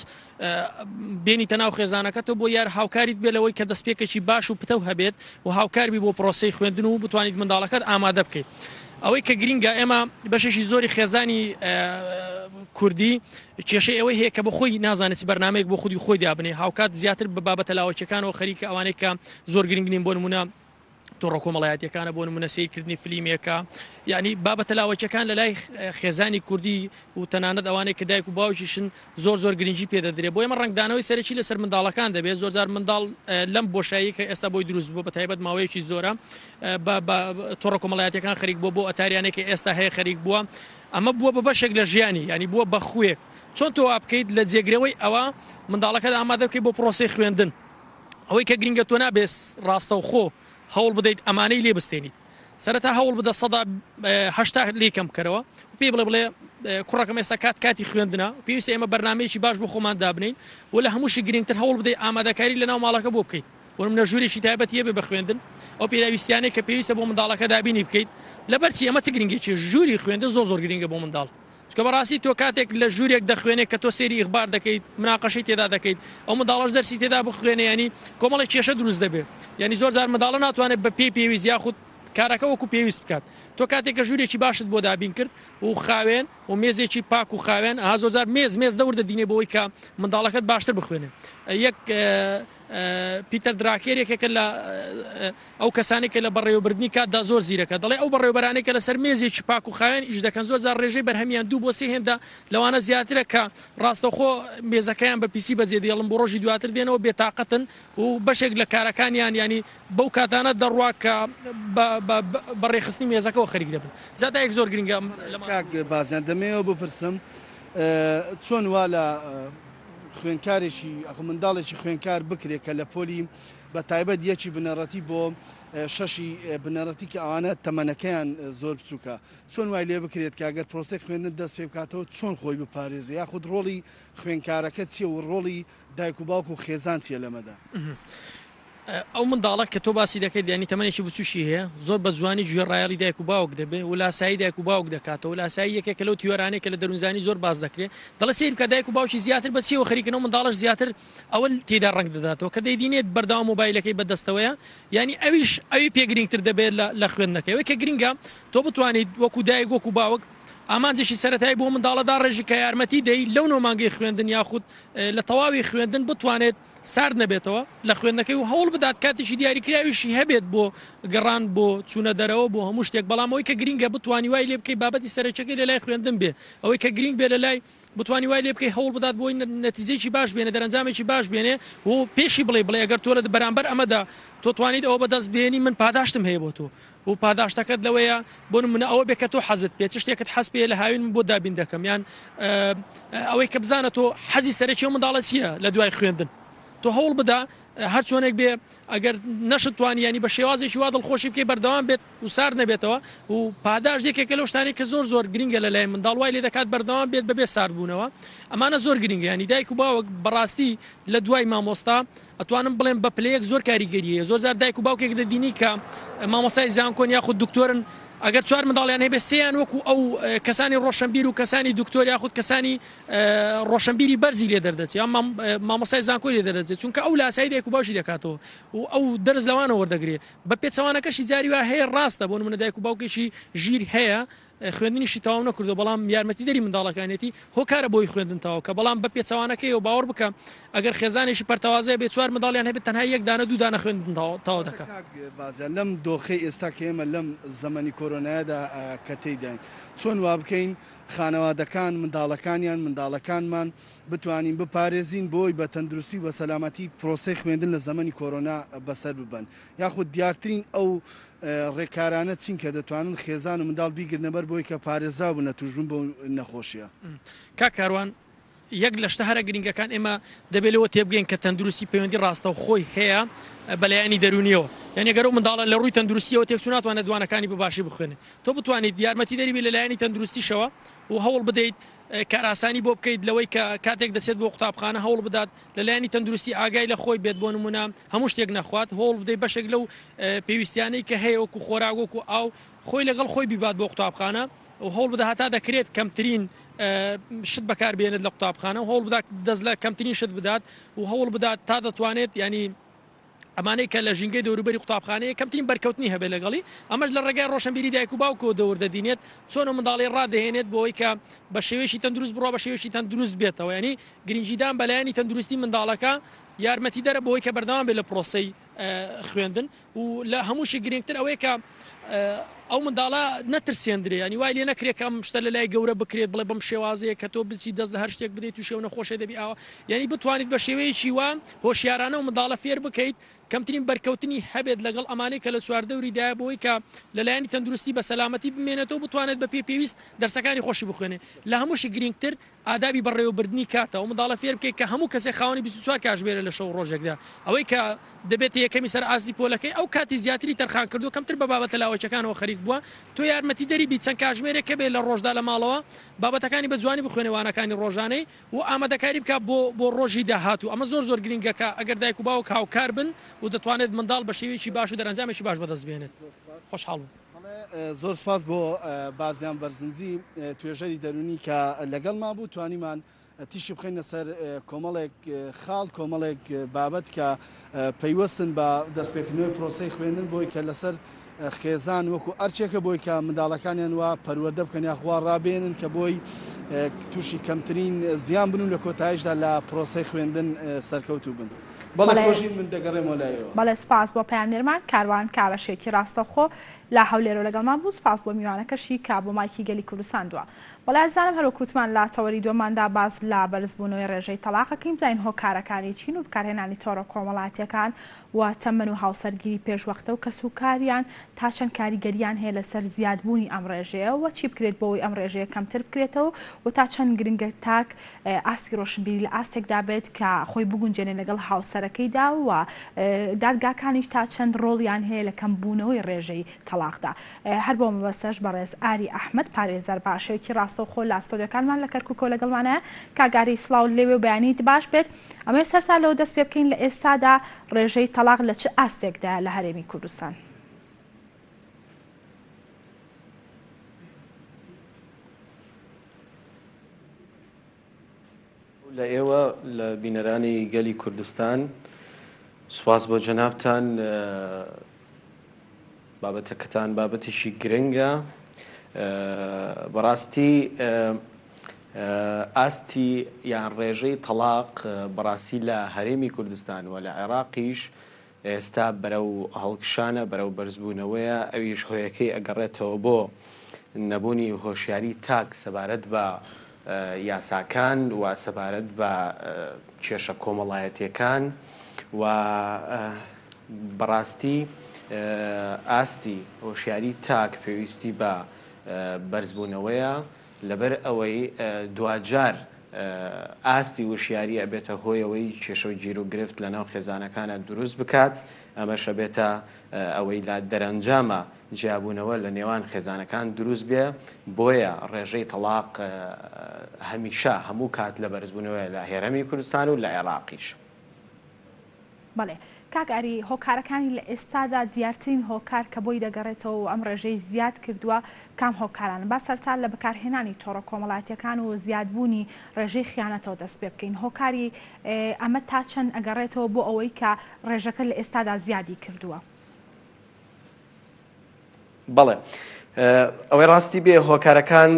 بێنیتە ناو خێزانەکەتەوە بۆ یار هاوکاریت بێ لەوەی کە دەستپێکێکی باش و پتەو هەبێت و هاوکار بی بۆ پرۆسەی خوێندن و بتوانیت منداڵەکەت ئامادە بکەیت. ئەوەی کە گرینگە ئێمە بەشێکی زۆری خێزانی کوردی کێشەی ئەوەی هەیە کە بە خۆی نازانێت چ بەرنمەیەک بۆ خودی خۆی دابنێ هاوکات زیاتر بە بابەتە لاوەکیەکانەوە خەریکە ئەوانەی کە زۆر گرنگ نین بۆ نمونە تۆڕە کۆمەڵایەتیەکانە بۆ نمونە سیرکردنی فلیمێکە یعنی بابەتە لاوەکیەکان لە لای خێزانی کوردی و تەنانەت ئەوانەی کە دایک و باوکیشن زۆر زۆر گرنگی پێدەدرێت بۆ ئێمە ڕەنگدانەوەی سەرەکی لەسەر منداڵەکان دەبێت زۆرجار منداڵ لەم بۆشایی کە ئێستا بۆی دروست بووە بە تایبەت ماوەیەکی زۆرە بە تۆڕە کۆمەڵایەتیەکان خەریک بووە بۆ ئەتاریانێک کە ئێستا هەیە خەریک بووە ئەمە بووە بە بەشێک لە ژیانی ینی بووە بە خوێک چۆن تۆ وا بکەیت لە جێگرەوەی ئەوە منداڵەکەت ئامادە بکەیت بۆ پرۆسەی خوێندن ئەوەی کە گرنگە تۆ نابێت ڕاستەوخۆ هەوڵ بدەیت ئەمانەی لێ بستێنیت سەرەتا هەوڵ بدە 80% لێ کەم بکەرەوە پێی بڵێ بڵێ کوڕەکەم ئێستا کات کاتی خوێندنە پێویستە ئێمە بەرنمەیەکی باش بۆ خۆمان دابنین و لە هەمووشی گرنگتر هەوڵ بدەیت ئامادەکاری لەناو ماڵەکە بۆ بکەیت بۆ نمونە ژوورێکی تایبەتی هەبێ بە خوێندن ئەو پێداویستیانەی کە پێویستە بۆ منداڵەکە دابینی بکەیت لەبەرچی ئەمە چ گرنگێکی ژووری خوێندن زۆر زۆر گرنگە بۆ منداڵ چونکە بەڕاستی تۆ کاتێک لە ژوورێک دەخوێنێ کە تۆ سەیری ئیخبار دەکەیت مناقەشەی تێدا دەکەیت ئەو منداڵەش دەرسی تێدا بخوێنێ ینی کۆمەڵێک کێشە دروست دەبێت ینی زۆر جار منداڵە ناتوانێت بە پێی پێویست یاخود کارەکە وەکو پێویست بکات. تۆ کاتێک کە ژوورێکی باشت بۆ دابین کرد و خاوێن و مێزێکی پاک و خاوێن، ئەها زۆرجار مێز مێز دەور دەدینێ بۆ ئەوەی کە منداڵەکەت باشتر بخوێنێ. یەک پیتەر دراکێر یەکێکە لە ئەو کەسانەی کە لە بەڕێوەبردنی کاتدا زۆر زیرەکە، دەڵێ ئەو بەڕێوەبەرانەی کە لەسەر مێزێکی پاک و خاوێن ئیش دەکەن زۆرجار ڕێژەی بەرهەمیان دوو بۆ سێ هێندە لەوانە زیاترە کە ڕاستەوخۆ مێزەکەیان بە پیسی بەجێ دێڵن بۆ ڕۆژی دواتر دێنەوە بێتاقەتن و بەشێک لە کارەکانیان یانی بەو کاتانە دەڕوا کە بە ڕێکخستنی مێزەکەوە خەریک دەبن. جا دایک زۆر گرنگە لەمە. کاک بازیان دەمەوێ بپرسم چۆن وا لە خوێندکارێکی ئەخۆ منداڵێکی خوێندکار بکرێت کە لە پۆلی بە تایبەت یەکی بنەڕەتی بۆ شەشی بنەڕەتی کە ئەوانە تەمەنەکەیان زۆر بچووکە چۆن وای لێ بکرێت کە گەر پرۆسەی خوێندن دەست پێ بکاتەوە چۆن خۆی بپارێزێ یاخود ڕۆڵی خوێندکارەکە چیە و ڕۆڵی دایک و باوک و خێزان چیە لەمەدا؟ ئەو منداڵە کە تۆ باسی دەکەیت یانی تەمەنێکی بچووکی هەیە زۆر بە جوانی گوێ ڕایەڵی دایک و باوک دەبێ و لاسایی دایک و باوک دەکاتەوە لاسایی یەکێکە لەو تیۆرانەی کە لە دەروونزانی زۆر باس دەکرێت دەڵێ سەیر بکە دایک و باوکی زیاتر بە چیەوە خەریکن ئەو منداڵەش زیاتر ئەوە تێدا ڕەنگ دەداتەوە کە دەیبینێت بەردەوام مۆبایلەکەی بە دەستەوەیە یانی ئەویش ئەوی پێ گرینگتر دەبێت لە خوێندنەکەی ئەوەی کە گرینگە تۆ بتوانیت وەکو دایک وەکو باوک ئامانجێکی سەرەتایی بۆ منداڵە داڕێژی کە یارمەتی دەی لەو نۆ مانگەی خوێندن یاخود لە تەواوی خوێندن بتوانێت سارد نەبێتەوە لە خوێندنەکەی و هەوڵ بدات کاتێکی دیاریکراویشی هەبێت بۆ گەڕان بۆ چوونە دەرەوە بۆ هەموو شتێک بەڵام ئەوەی کە گرینگە بتوانی وای لێ بکەی بابەتی سەرەکیەکەی لە لای خوێندن بێ ئەوەی کە گرینگ بێ لە لای بتوانی وای لێ بکەی هەوڵ بدات بۆی نەتیجەیەکی باش بێنێ دەرەنجامێکی باش بێنێ و پێشی بڵێ بڵێ ئەگەر تۆ لە بەرامبەر ئەمەدا تۆ توانیت ئەوە بەدەست بێنی من پاداشتم هەیە بۆ تۆ و پاداشتەکەت لەوەیە بۆ نمونە ئەوە بێ کە تۆ حەزت پێ چ شتێکت حەز پێ لە هاوین من بۆ دابین دەکەم یان ئەوەی کە بزانە تۆ حەزی سەرەکی ئەو منداڵە چییە لە دوای خوێندن تۆ هەوڵ بدە هەر چۆنێک بێ ئەگەر نەشت توانی ینی بە شێوازێکی وا دڵخۆشی بکەی بەردەوام بێت و سارد نەبێتەوە و پاداشت یەکێکە لەو شتانەی کە زۆر زۆر گرنگە لە لای منداڵ وای لێ دەکات بەردەوام بێت بەبێ ساردبوونەوە ئەمانە زۆر گرنگە ینی دایک و باوک بەڕاستی لە دوای مامۆستا ئەتوانم بڵێم بە پلەیەک زۆر کاریگەری هەیە زۆر جار دایک و باوکێک دەبینی کە مامۆستای زانکۆن یاخود دکتۆرن ئەگەر چوار منداڵیان هەبێ سێیان وەکو ئەو کەسانی ڕۆشنبیر و کەسانی دکتۆر یاخود کەسانی ڕۆشنبیری بەرزی لێ دەردەچێت یان مامۆستای زانکۆی لێ دەردەچێت چونکە ئەو لاسایی دایک و باوکی دەکاتەوە و ئەو دەرس لەوانە وەردەگرێ بە پێچەوانەکەشی جاری وا هەیە ڕاستە بۆ نمونە دایک و باوکێکی ژیر هەیە خوێندنیشی تەواو نەکردووە بەڵام یارمەتیدەری منداڵەکانیەتی هۆکارە بۆی خوێندن تەواو کە بەڵام بە پێچەوانەکەیەوە باوەڕ بکە ئەگەر خێزانێکی پەرتەوازەیە بێ چوار منداڵیان هەبێت تەنها یەک دانە دوو دانە خوێندن تەواو دەکا. کاک بازیان لەم دۆخەی ئێستا کە ئێمە لەم زەمەنی کۆرۆنایەدا کە تێیداین چۆن وابکەین خانەوادەکان منداڵەکانیان منداڵەکانمان بتوانین بپارێزین بۆی بە تەندروستی و بە سەلامەتی پرۆسەی خوێندن لە زەمەنی کۆرۆنا بەسەر ببەن یاخود دیارترین ئەو ڕێکارانە چین کە دەتوانن خێزان و منداڵ بیگرنەبەر بۆی کە پارێزراو بن لە توشبوون بەو نەخۆشیە؟ کاک کاروان یەک لە شتە هەرە گرنگەکان ئێمە دەبێت لەوە تێبگەین کە تەندروستی پەیوەندی ڕاستەوخۆی هەیە بە لایەنی دەروونیەوە یعنی گەر ئەو منداڵە لە ڕووی تەندروستیەوە تێکچوو ناتوانێت دوانەکانی بە باشی بخوێنێت تۆ بتوانیت یارمەتیدەری بی لە لایەنی تەندروستیشەوە و هەوڵ بدەیت کارئاسانی بۆ بکەیت لەوەی کە کاتێک دەچێت بۆ قوتابخانە هەوڵ بدات لە لایەنی تەندروستی ئاگای لە خۆی بێت بۆ نمونە هەموو شتێک نەخوات هەوڵ بدەیت بەشێک لەو پێویستیانەی کە هەیە وەکو خۆراک وەکو ئاو خۆی لەگەڵ خۆی بیبات بۆ قوتابخانە و هەوڵ بدە هەتا دەکرێت کەمترین شت بەکار بێنێت لە قوتابخانە و هەوڵ بدات دەست لە کەمترین شت بدات و هەوڵ بدات تا دەتوانێت ینی ئەمانەی کە لە ژینگەی دەوروبەری قوتابخانەیە کەمترین بەرکەوتنی هەبێت لەگەڵی، ئەمەش لە ڕێگای ڕۆشنبیری دایک و باوکەوە دەور دەدینێت، چۆن ئەو منداڵەی ڕادەهێنێت بۆ ئەوەی کە بە شێوەیەکی تەندروست بڕوا بە شێوەیەکی تەندروست بێتەوە، یانی گرنگیدان بە لایەنی تەندروستی منداڵەکە یارمەتیدەرە بۆ ئەوەی کە بەردەوام بێت لە پرۆسەی خوێندن و لە هەمووشی گرنگتر ئەوەیە کە ئەو منداڵە نەترسێندرێ ینی وای لێ نەکرێت کە ئەم شتە لە لای گەورە بکرێت بڵێ بەم شێوازەیە کە تۆ بچی دەست لە هەر شتێک بدەیت تووشی ئەو نەخۆشیە دەبی ئاوا یعنی بتوانیت بە شێوەیەکی وا هۆشیارانە و منداڵە فێر بکەیت کەمترین بەرکەوتنی هەبێت لەگەڵ ئەمانەی کە لە چواردەوری دایە بۆی کە لەلایەنی تەندروستی بە سەلامەتی بمێنێتەوە بتوانێت بە پێی پێویست دەرسەکانی خۆشی بخوێنێ لە هەمووشی گرنگتر ئادابی بەڕێوەبردنی کاتە، ئەو منداڵە فێر بکەیت کە هەموو کەسێک خاوەنی 24 کاژمێرە لە شەو و ڕۆژێکدا، ئەوەی کە دەبێتە یەکەمی سەر ئاستی پۆلەکەی ئەو کاتی زیاتری تەرخان کردووە کەمتر بە بابەتە لاوەکیەکانەوە خەریک بووە، تۆ یارمەتیدەری بیت چەند کاژمێرێک هەبێت لە ڕۆژدا لە ماڵەوە بابەتەکانی بە جوانی بخوێنێ وانەکانی ڕۆژانەی و ئامادەکاری بکات بۆ بۆ ڕۆژی داهاتوو، ئەمە زۆر زۆر گرنگە کە ئەگەر دایک و باوک هاوکار بن و دەتوانێت منداڵ بە شێوەیەکی باش و دەرئەنجامێکی باش بەدەست بهێنێت. خۆشحاڵ بووم. بەڵێ زۆر سپاس بۆ بازیان بەرزنجی توێژەری دەروونی کە لەگەڵمان بوو توانیمان. تیشک بخەینە سەر کۆمەڵێک خاڵ، کۆمەڵێک بابەت کە پەیوەستن بە دەستپێکردنەوەی پرۆسەی خوێندن بۆی کە لەسەر خێزان وەکو ئەرکێکە بۆی کە منداڵەکانیان وا پەروەردە بکەن یاخوا وا ڕابێنن کە بۆی تووشی کەمترین زیان بن و لە کۆتاییشدا لە پرۆسەی خوێندن سەرکەوتوو بن. بەڵێ کۆژین من دەگەڕێمەوە لای ئێوە. بەڵێ سوپاس بۆ پەیامنێرمان کاروان کاوەشێکی ڕاستەوخۆ لە هەولێرەوە لەگەڵمان بوو سوپاس بۆ میوانەکەشی کە بۆ مایکی گەلی کوردستان دوا. بەڵێ ئازیزانم هەروەک وتمان لە تەوەری دووەماندا باس لە بەرزبوونەوەی ڕێژەی تەڵاق ئەکەین بزانین هۆکارەکانی چین و بەکارهێنانی تۆڕە کۆمەڵاتیەکان و تەمەن و هاوسەرگیری پێشوەختە و کەسوکاریان تا چەند کاریگەریان هەیە لەسەر زیادبوونی ئەم ڕێژەیە و چی بکرێت بۆ ئەوەی ئەم ڕێژەیە کەمتر بکرێتەوە و تا چەند گرنگە تاک ئاستی ڕۆشنبیری لە ئاستێکدا بێت کە خۆی بگونجێنێت لەگەڵ هاوسەرەکەیدا و دادگاکانیش تا چەند ڕۆڵیان هەیە لە کەمبوونەوەی ڕێژەی تەڵاقدا. هەر بۆ مەبەستەش بەڕێز ئاری ئەحمەد پارێزەر بە شێوەیەکی ڕاستەوخۆ لە ستۆدیۆکانمان لە کەرکوکەوە لەگەڵمانایە. کاک ئاری سڵاوت لێبێ و بەیانیت باش بێت. ئەمەوێت سەرتا لەوە دەست پێ بکەین لە ئێستادا ڕێژەی تەڵاق لە چ ئاستێکدایە لە هەرێمی کوردستان؟ لە ئێوە لە بینەرانی گەلی کوردستان سوپاس بۆ جەنابتان بابەتەکەتان بابەتێکی گرنگە بەڕاستی ئاستی یان ڕێژەی تەڵاق بەڕاستی لە هەرێمی کوردستان و لە عێراقیش ئێستا بەرەو هەڵکشانە، بەرەو بەرزبوونەوەیە، ئەویش هۆیەکەی ئەگەڕێتەوە بۆ نەبوونی هۆشیاری تاک سەبارەت بە یاساکان و سەبارەت بە کێشە کۆمەڵایەتیەکان و بەڕاستی ئاستی هۆشیاری تاک پێویستی بە بەرزبوونەوەیە. لەبەر ئەوەی دواجار ئاستی وشیاری ئەبێتە هۆی ئەوەی کێشە و گیروگرفت لەناو خێزانەکانا دروست بکات، ئەمەش ئەبێتە ئەوەی لە دەرەنجاما جیابوونەوە لە نێوان خێزانەکان دروست بێ، بۆیە ڕێژەی تەڵاق هەمیشە هەموو کات لە بەرزبوونەوەیە لە هێرەمی کوردستان و لە عێراقیش. بەڵێ کاک ئاری هۆکارەکانی لە ئێستادا دیارترین هۆکار کە بۆی دەگەڕێتەوە و ئەم ڕێژەی زیاد کردووە کام هۆکارانن؟ با سەرتا لە بەکارهێنانی تۆڕە کۆمەڵاتیەکان و زیادبوونی ڕێژەی خیانەتەوە دەست پێ بکەین هۆکاری ئەمە تا چەند ئەگەڕێتەوە بۆ ئەوەی کە ڕێژەکە لە ئێستادا زیادی کردووە؟ بەڵێ ئەوەی ڕاستی بێ هۆکارەکان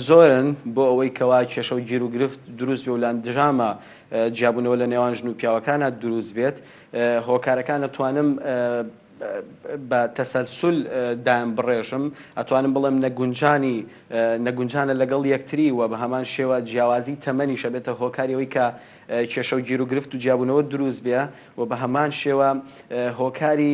زۆرن بۆ ئەوەی کەوا کێشە و گیر و گرفت دروست بێ و لە ئەنجامە جیابوونەوە لە نێوان ژن و پیاوەکانە دروست بێت هۆکارەکان ئەتوانم بە تەسەلسول دایان بڕێژم ئەتوانم بڵێم نەگونجانی نەگونجانە لەگەڵ یەکتری و بە هەمان شێوە جیاوازی تەمەنیش ئەبێتە هۆکاری ئەوەی کە کێشە و گیروگرفت و جیابوونەوە دروست بێ و بە هەمان شێوە هۆکاری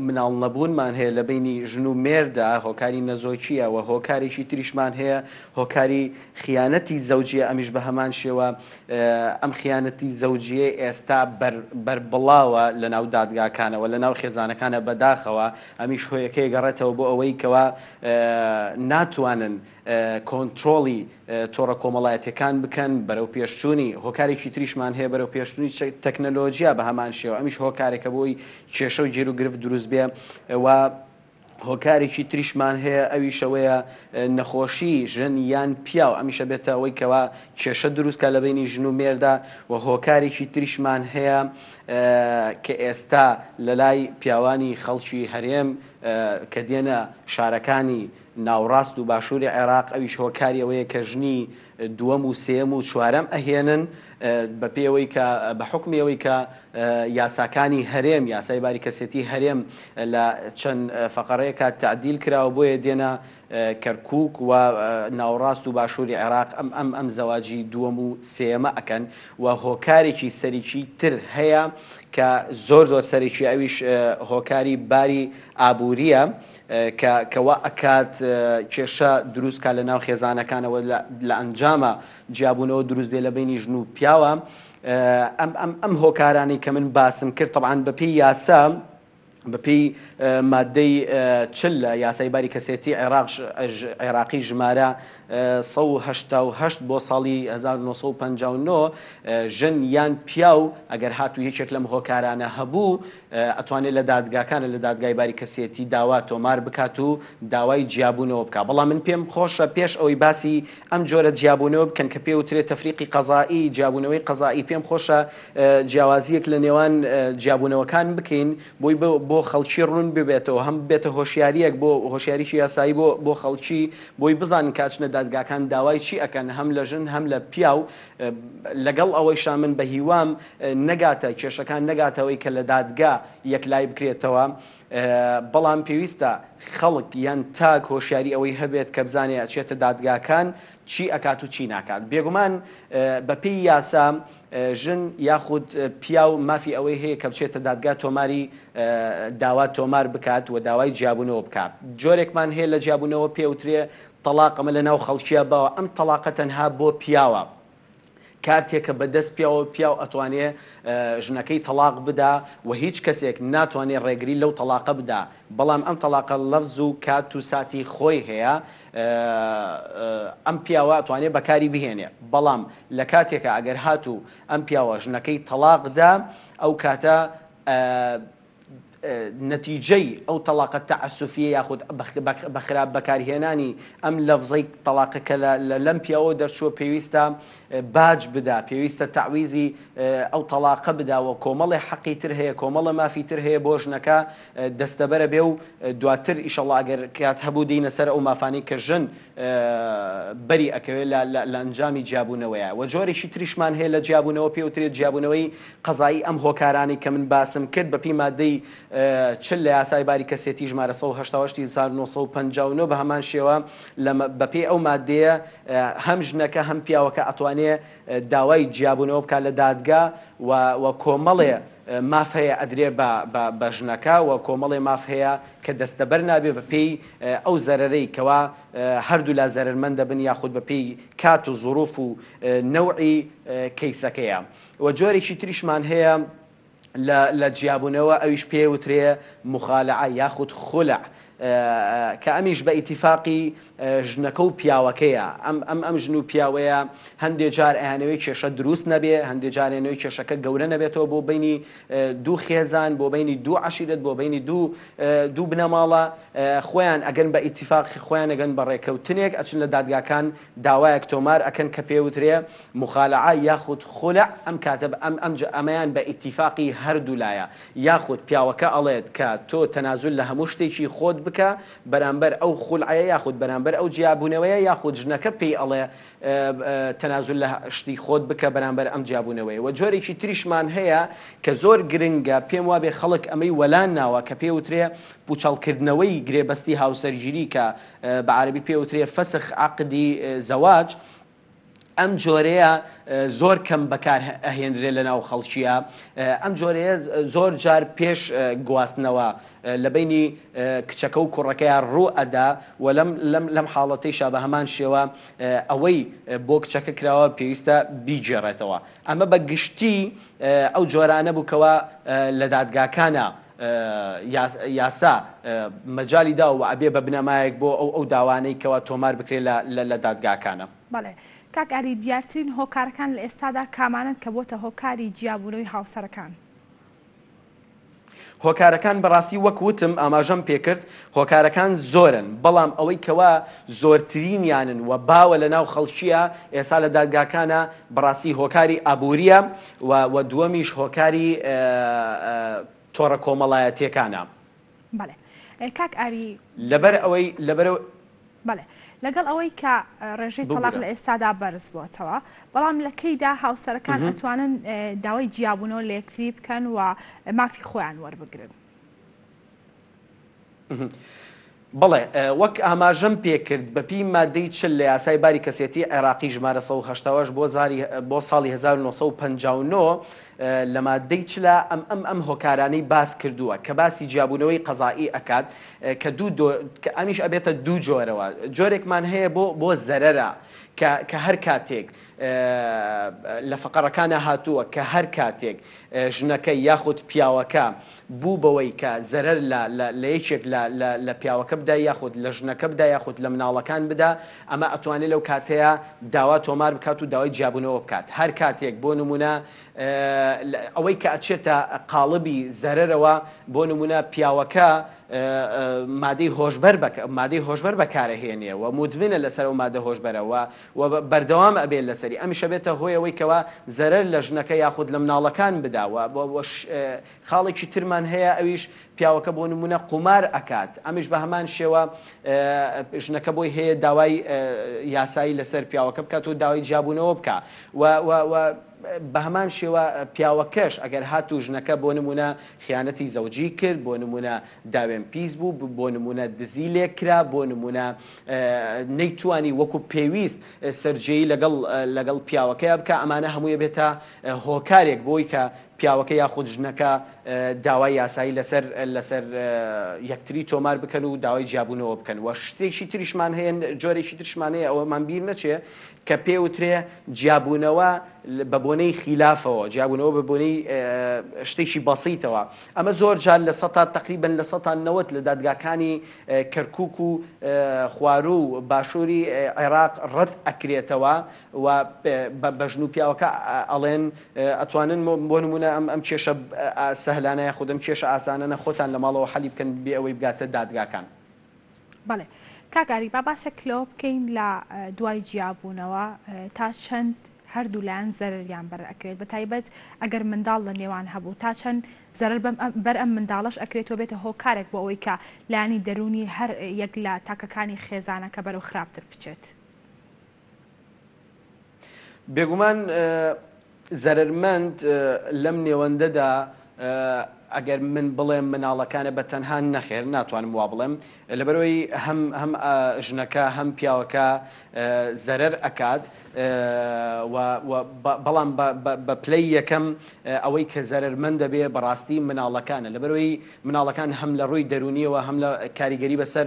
مناڵ نەبوونمان هەیە لە بەینی ژن و مێردا، هۆکاری نەزۆکییە و هۆکارێکی تریشمان هەیە هۆکاری خیانەتی زەوجییە ئەمیش بە هەمان شێوە ئەم خیانەتی زەوجییەی ئێستا بەربڵاوە لە ناو دادگاکانەوە لە ناو خێزانەکانە بەداخەوە ئەمیش هۆیەکەی گەڕێتەوە بۆ ئەوەی کەوا ناتوانن کۆنترۆڵی تۆڕە کۆمەڵایەتیەکان بکەن، بەرەوپێشچوونی، هۆکارێکی تریشمان هەیە بەرەوپێشچوونی تەکنەلۆجیا بە هەمان شێوە ئەمیش هۆکارێکە بۆی کێشە و گیروگرفت دروست بێ و هۆکارێکی تریشمان هەیە ئەویش ئەوەیە نەخۆشی ژن یان پیاو ئەمیشە بێتە ئەوەی کەوا کێشە دروستکە لە بینی ژن و مێردا و هۆکارێکی تریشمان هەیە کە ئێستا لە لای پیاوانی خەڵکی هەرێم کە دێنە شارەکانی ناوڕاست و باشووری عێراق، ئەویش هۆکاری ئەوەیە کە ژنی دووەم و سێیەم و چوارەم ئەهێنن، بە پێی ئەوەی کە بە حوکمی ئەوەی کە یاساکانی هەرێم، یاسای باری کەسێتی هەرێم لە چەند فەقەرەیەکا تەعدیل کراوە، بۆیە دێنە کەرکووک و ناوڕاست و باشووری عێراق ئەم ئەم ئەم زەواجی دووەم و سێیەمە ئەکەن و هۆکارێکی سەرەکی تر هەیە کە زۆر زۆر سەرەکیە ئەویش هۆکاری باری ئابووریە. کە کە وا ئەکات کێشە دروست کا لە ناو خێزانەکانەوە لە ئەنجاما جیابوونەوە دروست بێ لە بینی ژن و پیاوە ئەم ئەم ئەم هۆکارانەی کە من باسم کرد تەبعەن بە پێی یاسا. بەپێی ماددەی 40 لە یاسای باری کەسێتی عێراق عێراقی ژمارە 188 بۆ ساڵی 1959 ژن یان پیاو ئەگەر هاتوو یەکێک لەم هۆکارانە هەبوو ئەتوانێت لە دادگاکانە لە دادگای باری کەسێتی داوا تۆمار بکات و داوای جیابوونەوە بکات بەڵام من پێم خۆشە پێش ئەوەی باسی ئەم جۆرە جیابوونەوە بکەن کە پێوترێ تەفریقی قەزائی جیابوونەوەی قەزائی پێم خۆشە جیاوازییەک لە نێوان جیابوونەوەکان بکەین بۆی بۆ خەڵکی ڕوون ببێتەوە هەم ببێتە هۆشیارییەک بۆ هۆشیاریی یاسایی بۆ بۆ خەڵکی بۆی بزانن کە ئەچنە دادگاکان داوای چی ئەکەن هەم لە ژن هەم لە پیاو لەگەڵ ئەوەیشا من بە هیوام نەگاتە کێشەکان نەگاتەوەی کە لە دادگا یەکلایی بکرێتەوە بەڵام پێویستە خەڵک یان تاک هۆشیاری ئەوەی هەبێت کە بزانێ ئەچێتە دادگاکان چی ئەکات و چی ناکات بێگومان بەپێی یاسا ژن یاخود پیاو مافی ئەوەی هەیە کە بچێتە دادگا تۆماری داوا تۆمار بکات و داوای جیابوونەوە بکات جۆرێکمان هەیە لە جیابوونەوە پێوترێ تەڵاق ئەمە لە ناو خەڵکیە باوە ئەم تەڵاقە تەنها بۆ پیاوە کارتێکە بە دەست پیاوە پیاو ئەتوانێ ژنەکەی تەڵاق بدا و هیچ کەسێک ناتوانێ ڕێگری لەو تەڵاقە بدا بەڵام ئەم تەڵاقە لەفز و کات و ساتی خۆی هەیە ئەم پیاوە ئەتوانێ بەکاری بهێنێ بەڵام لە کاتێکا ئەگەر هاتوو ئەم پیاوە ژنەکەی تەڵاق دا ئەو کاتە نەتیجەی ئەو تەڵاقە تەعەسوفیە یاخود بە خراپ بەکارهێنانی ئەم لەفزەی تەڵاقە کە لەم پیاوە دەرچووە پێویستە باج بدا پێویستە تەعویزی ئەو تەڵاقە بدا و کۆمەڵێ حەقی تر هەیە کۆمەڵە مافی تر هەیە بۆ ژنەکە دەستەبەرە بێ و دواتر ئیشەڵا ئەگەر کات هەبوو دێینە سەر ئەو مافانەی کە ژن بەری ئەکەوێت لە ئەنجامی جیابوونەوەیە وە جۆرێکی تریشمان هەیە لە جیابوونەوە پێوترێت جیابوونەوەی قەزایی ئەم هۆکارانەی کە من باسم کرد بەپێی مادەی 40 لە یاسای باری کەسێتی ژمارە 188 1959 بە هەمان شێوە بەپێی ئەو مادەیە هەم ژنەکە هەم پیاوەکە ئەتوانێ داوای جیابوونەوە بکات لە دادگا و کۆمەڵێ ماف هەیە ئەدرێ بە بە ژنەکە و کۆمەڵێ ماف هەیە کە دەستەبەر نابێ بە پێی ئەو زەرەرەی کەوا هەردوولا زەرەرمەند دەبن یاخود بە پێی کات و زروف و نەوعی کەیسەکەیە و جۆرێکی تریشمان هەیە لە لە جیابوونەوە ئەویش پێ وترێ مخالعە یاخود خولع کە ئەمیش بە ئیتیفاقی ژنەکە و پیاوەکەیە ئەم ئەم ئەم ژن و پیاوەیە هەندێ جار ئەیانەوێ کێشە دروست نەبێ هەندێ جار ئەیانەوێ کێشەکە گەورە نەبێتەوە بۆ بینی دوو خێزان بۆ بینی دوو عەشیرەت بۆ بینی دوو دوو بنەماڵە خۆیان ئەگەن بە ئیتیفاق خۆیان ئەگەن بە ڕێکەوتنێک ئەچن لە دادگاکان داوایەک تۆمار ئەکەن کە پێوترێ مخالعە یاخود خولع ئەم کاتە ئەم ئەم ئەمەیان بە ئیتیفاقی هەردوولایە یاخود پیاوەکە ئەڵێت کە تۆ تەنازول لە هەموو شتێکی خۆت بکە بەرامبەر ئەو خولعەیە یاخود بەرامبەر ئەو جیابوونەوەیە یاخود ژنەکە پێی ئەڵێ تەنازول لە شتی خۆت بکە بەرامبەر ئەم جیابوونەوەیە وە جۆرێکی تریشمان هەیە کە زۆر گرنگە پێم وابێ خەڵک ئەمەی وەلا ناوە کە پێوترێ پوچەڵکردنەوەی گرێبەستی هاوسەرگیری کە بە عەرەبی پێوترێ فسخ عقدی زواج ئەم جۆرەیە زۆر کەم بەکار ئەهێنرێ لە ناو خەڵکیە ئەم جۆرەیە زۆر جار پێش گواستنەوە لە بینی کچەکە و کوڕەکەیان ڕوو ئەدا و لەم لەم لەم حاڵەتەیشا بە هەمان شێوە ئەوەی بۆ کچەکە کراوە پێویستە بیگێڕێتەوە ئەمە بە گشتی ئەو جۆرانە بوو کەوا لە دادگاکانە یاسا مەجالی داوە و ئەبێ بە بنەمایەک بۆ ئەو ئەو داوانەی کەوا تۆمار بکرێت لە لە دادگاکانە. بەڵێ کاک ئاری دیارترین هۆکارەکان لە ئێستادا کامانەن کە بۆتە هۆکاری جیابوونەوەی هاوسەرەکان؟ هۆکارەکان بەڕاستی وەک وتم ئاماژەم پێکرد هۆکارەکان زۆرن بەڵام ئەوەی کەوا زۆرترینیانن و باوە لە ناو خەڵکیە ئێستا لە دادگاکانە بەڕاستی هۆکاری ئابووریە و و دووەمیش هۆکاری تۆڕە کۆمەڵایەتیەکانە. بەڵێ کاک ئاری. لەبەر ئەوەی لەبەر. بەڵێ لەگەڵ ئەوەی کە ڕێژەی تەڵاق لە ئێستادا بەرز بۆتەوە بەڵام لە کەیدا هاوسەرەکان ئەتوانن داوای جیابوونەوە لە یەکتری بکەن و مافی خۆیان وەربگرن؟ بەڵێ، وەک ئاماژەم پێکرد بەپێی مادەی 40 لە یاسای باری کەسێتی عێراقی ژمارە 188 بۆ زاری بۆ ساڵی 1959. لە ماددەی چلا ئەم ئەم ئەم هۆکارانەی باس کردووە کە باسی جیابوونەوەی قەزائی ئەکات کە دوو دۆ کە ئەمیش ئەبێتە دوو جۆرەوە جۆرێکمان هەیە بۆ بۆ زەرەرە کە کە هەر کاتێک لە فەقەڕەکانا هاتووە کە هەر کاتێک ژنەکە یاخود پیاوەکە بوو بەوەی کە زەرەر لە لە لە یەکێک لە لە لە پیاوەکە بدا یاخود لە ژنەکە بدا یاخود لە مناڵەکان بدا ئەمە ئەتوانێ لەو کاتەیا داوا تۆمار بکات و داوای جیابوونەوە بکات هەر کاتێک بۆ نموونە ئەوەی کە ئەچێتە قاڵبی زەرەرەوە بۆ نموونە پیاوەکە مادەی هۆشبەر مادەی هۆشبەر بەکارەهێنێ و مدمنە لەسەر ئەو مادە هۆشبەرە و و بەردەوام ئەبێت لەسەری ئەمیش ئەبێتە هۆی ئەوەی کەوا زەرەر لە ژنەکە یاخود لە مناڵەکان بدا و خاڵێکی ترمان هەیە ئەویش پیاوەکە بۆ نمونە قومار ئەکات ئەمیش بە هەمان شێوە ژنەکە بۆی هەیە داوای یاسایی لەسەر پیاوەکە بکات و داوای جیابوونەوە بکە و بە هەمان شێوە پیاوەکەش ئەگەر هاتوو ژنەکە بۆ نمونە خیانەتی زەوجی کرد بۆ نمونە داوێن پیس بوو بۆ نمونە دزی لێکرا بۆ نمونە نەیتوانی وەکو پێویست سەرجێیی لەگەڵ لەگەڵ پیاوەکەیا بکا ئەمانە هەمووی ئەبێتە هۆکارێک بۆی کە پیاوەکە یاخود ژنەکە داوای یاسایی لەسەر لەسەر یەکتری تۆمار بکەن و داوای جیابوونەوە بکەن و شتێکی تریشمان هەیە جۆرێکی تریشمان هەیە ئەوەمان بیر نەچێ کە پێوترێ جیابوونەوە بە بۆنەی خیلافەوە جیابوونەوە بە بۆنەی شتێکی بەسیتەوە ئەمە زۆر جار لە سەتا تەقریبەن 90% لە دادگاکانی کەرکوک و خواروو و باشووری عێراق ڕەت ئەکرێتەوە و بە ژن و پیاوەکە ئەڵێن ئەتوانن بۆ نموونە ئەم ئەم کێشە سەهلانە یاخود ئەم کێشە ئاسانانە خۆتان لە ماڵەوە حەلی بکەن بێ ئەوەی بگاتە دادگاکان. بەڵێ کاک ئاری با باسێک لەوە بکەین لە دوای جیابوونەوە تا چەند هەردوو لایەن زەرەریان بەر ئەکەوێت بە تایبەت ئەگەر منداڵ لە نێوان هەبوو تا چەند زەرەر بەم بەر ئەم منداڵەش ئەکەوێت و بێتە هۆکارێک بۆ ئەوەی کە لایەنی دەروونی هەر یەک لە تاکەکانی خێزانەکە بەرەو خراپتر بچێت. بێگومان زەرەرمەند لەم نێوەندەدا ئەگەر من بڵێم مناڵەکانە بە تەنها نەخێر ناتوانم وا بڵێم لەبەرەوەی هەم هەم ژنەکە هەم پیاوەکە زەرەر ئەکات بەڵام بە پلەی یەکەم ئەوەی کە زەرەرمەند دەبێ بەڕاستی مناڵەکانە لەبەرەوەی مناڵەکان هەم لە ڕووی دەرونیەوە هەم لە کاریگەری بەسەر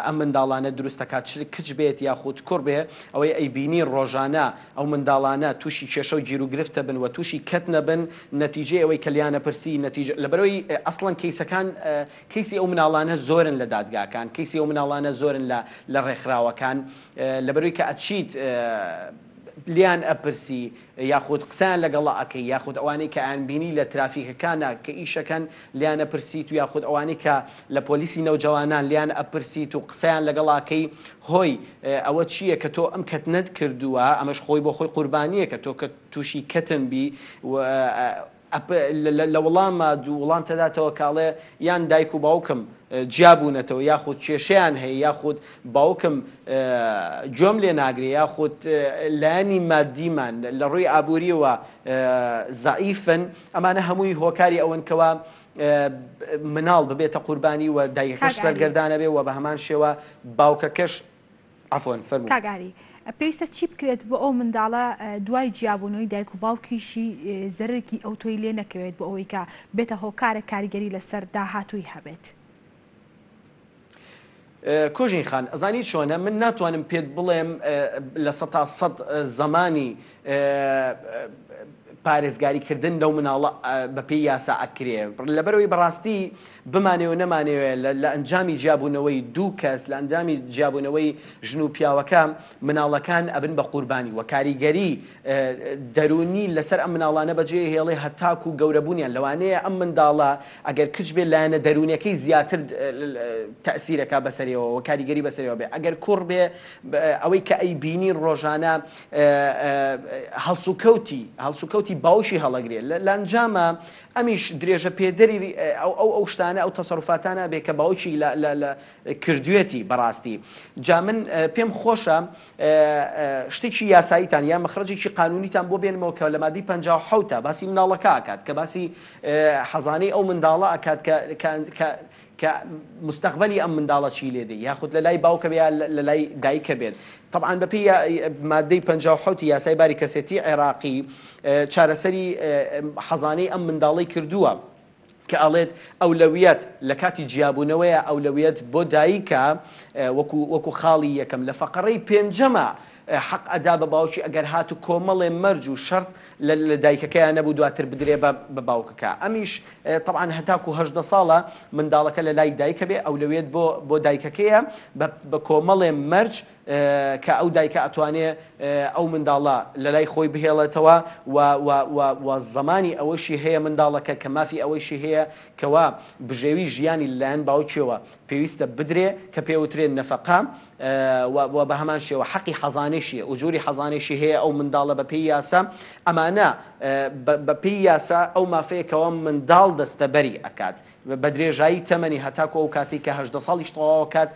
ئەم منداڵانە دروست دەکات چ کچ بێت یاخود کوڕ بێ ئەوەی ئەیبینی ڕۆژانە ئەو منداڵانە تووشی کێشە و گیروگرفت دەبن و تووشی کەت نەبن نەتیجەی ئەوەی کە لیانە پرسی نەتیجە لەبەرەوەی ئەسڵەن کەیسەکان کەیسی ئەو مناڵانە زۆرن لە دادگاکان کەیسی ئەو مناڵانە زۆرن لە لە ڕێکخراوەکان لەبەرەوەی کە ئەچیت لیان ئەپرسی یاخود قسەیان لەگەڵا ئەکەی یاخود ئەوانەی کە ئەیانبینی لە ترافیکەکانا کە ئیشەکەن لێیان ئەپرسیت و یاخود ئەوانەی کە لە پۆلیسی نەوجەوانان لێیان ئەپرسیت و قسەیان لەگەڵا ئەکەی هۆی ئەوە چییە کە تۆ ئەم کەتنەت کردووە ئەمەش خۆی بۆ خۆی قوربانییەکە تۆ کە تووشی کەتن بی و لە وڵاما وڵام تەداتەوە کە ئەڵێ یان دایک و باوکم جیا بوونەتەوە یاخود کێشەیان هەیە یاخود باوکم گوێم لێ ناگرێ یاخود لایەنی مادیمان لە ڕووی ئابووریەوە زەعیفن ئەمانە هەمووی هۆکاری ئەوەن کەوا مناڵ ببێتە قوربانی و دایکەکەش سەرگەردانە بێ و بە هەمان شێوە باوکەکەش عەفوەن فەرموو. کاک ئاری پێویستە چی بکرێت بۆ ئەو منداڵە دوای جیابوونەوەی دایک و باوکیشی زەرەرێکی ئەوتۆی لێ نەکەوێت بۆ ئەوەی کە بێتە هۆکارێک کاریگەری لەسەر داهاتووی هەبێت؟ کۆژین خان ئەزانی چۆنە من ناتوانم پێت بڵێم 100% زەمانی پارێزگاری کردن لەو مناڵە بەپێی یاسا ئەکرێ لەبەرەوەی بەڕاستی بمانەوێ و نەمانەوێ لە ئەنجامی جیابوونەوەی دوو کەس، لە ئەنجامی جیابوونەوەی ژن و پیاوەکە، مناڵەکان ئەبن بە قوربانی و کاریگەری دەروونی لەسەر ئەم مناڵانە بەجێ ئەهێڵێ هەتاکوو گەورەبوونیان، لەوانەیە ئەم منداڵە ئەگەر کچ بێ لایەنە دەروونیەکەی زیاتر تەئسیر ئەکا بەسەریەوە و کاریگەری بەسەریەوە بێ، ئەگەر کوڕ بێ ئەوەی کە ئەیبینی ڕۆژانە هەڵسوکەوتی هەڵسوکەوتی باوکی هەڵەگرێ لە ئەنجاما ئەمیش درێژە پێدەری ئەو ئەو ئەو شتانە ئەو تەسەروفاتانە بێ کە باوکی لە لە لە کردوێتی بەڕاستی جا من پێم خۆشە شتێکی یاساییتان یا مەخرەجێکی قانونیتان بۆ بێنمەوە کە لە مادەی 57 باسی مناڵەکە ئەکات کە باسی حەزانەی ئەو منداڵە ئەکات کە کە کە کە مستەقبەلی ئەم منداڵە چی لێ دێ یاخود لە لای باوکە بێ یا لە لای دایکە بێت. تەبعەن بە پێی مادەی 57 یاسای باری کەسێتی عێراقی چارەسەری حەزانەی ئەم منداڵەی کردووە کە ئەڵێت ئەولەویەت لە کاتی جیابوونەوەیە ئەولەویەت بۆ دایکە وەکو وەکو خاڵی یەکەم لە فەقەڕەی پێنجەمە حەق ئەدا بە باوکی ئەگەر هاتوو کۆمەڵێ مەرج و شەرت لە لە دایکەکەیا نەبوو دواتر بدرێ بە بە باوکەکە ئەمیش تەبعەن هەتاکو 18 ساڵە منداڵەکە لە لای دایکە بێ ئەولەویەت بۆ بۆ دایکەکەیە بە بە کۆمەڵێ مەرج کە ئەو دایکە ئەتوانێ ئەو منداڵە لە لای خۆی بهێڵێتەوە و و و و زەمانی ئەوەشی هەیە منداڵەکە کە مافی ئەوەیشی هەیە کەوا بژێوی ژیانی لەلایەن باوکیەوە پێویستە بدرێ کە پێوترێ نەفەقە و و بە هەمان شێوە حەقی حەزانەیشی ئوجوری حەزانەیشی هەیە ئەو منداڵە بە پێی یاسا ئەمانە بە پێی یاسا ئەو مافەیە کەوا منداڵ دەستەبەری ئەکات بە درێژایی تەمەنی هەتاکو ئەو کاتەی کە 18 ساڵیش تەواو ئەکات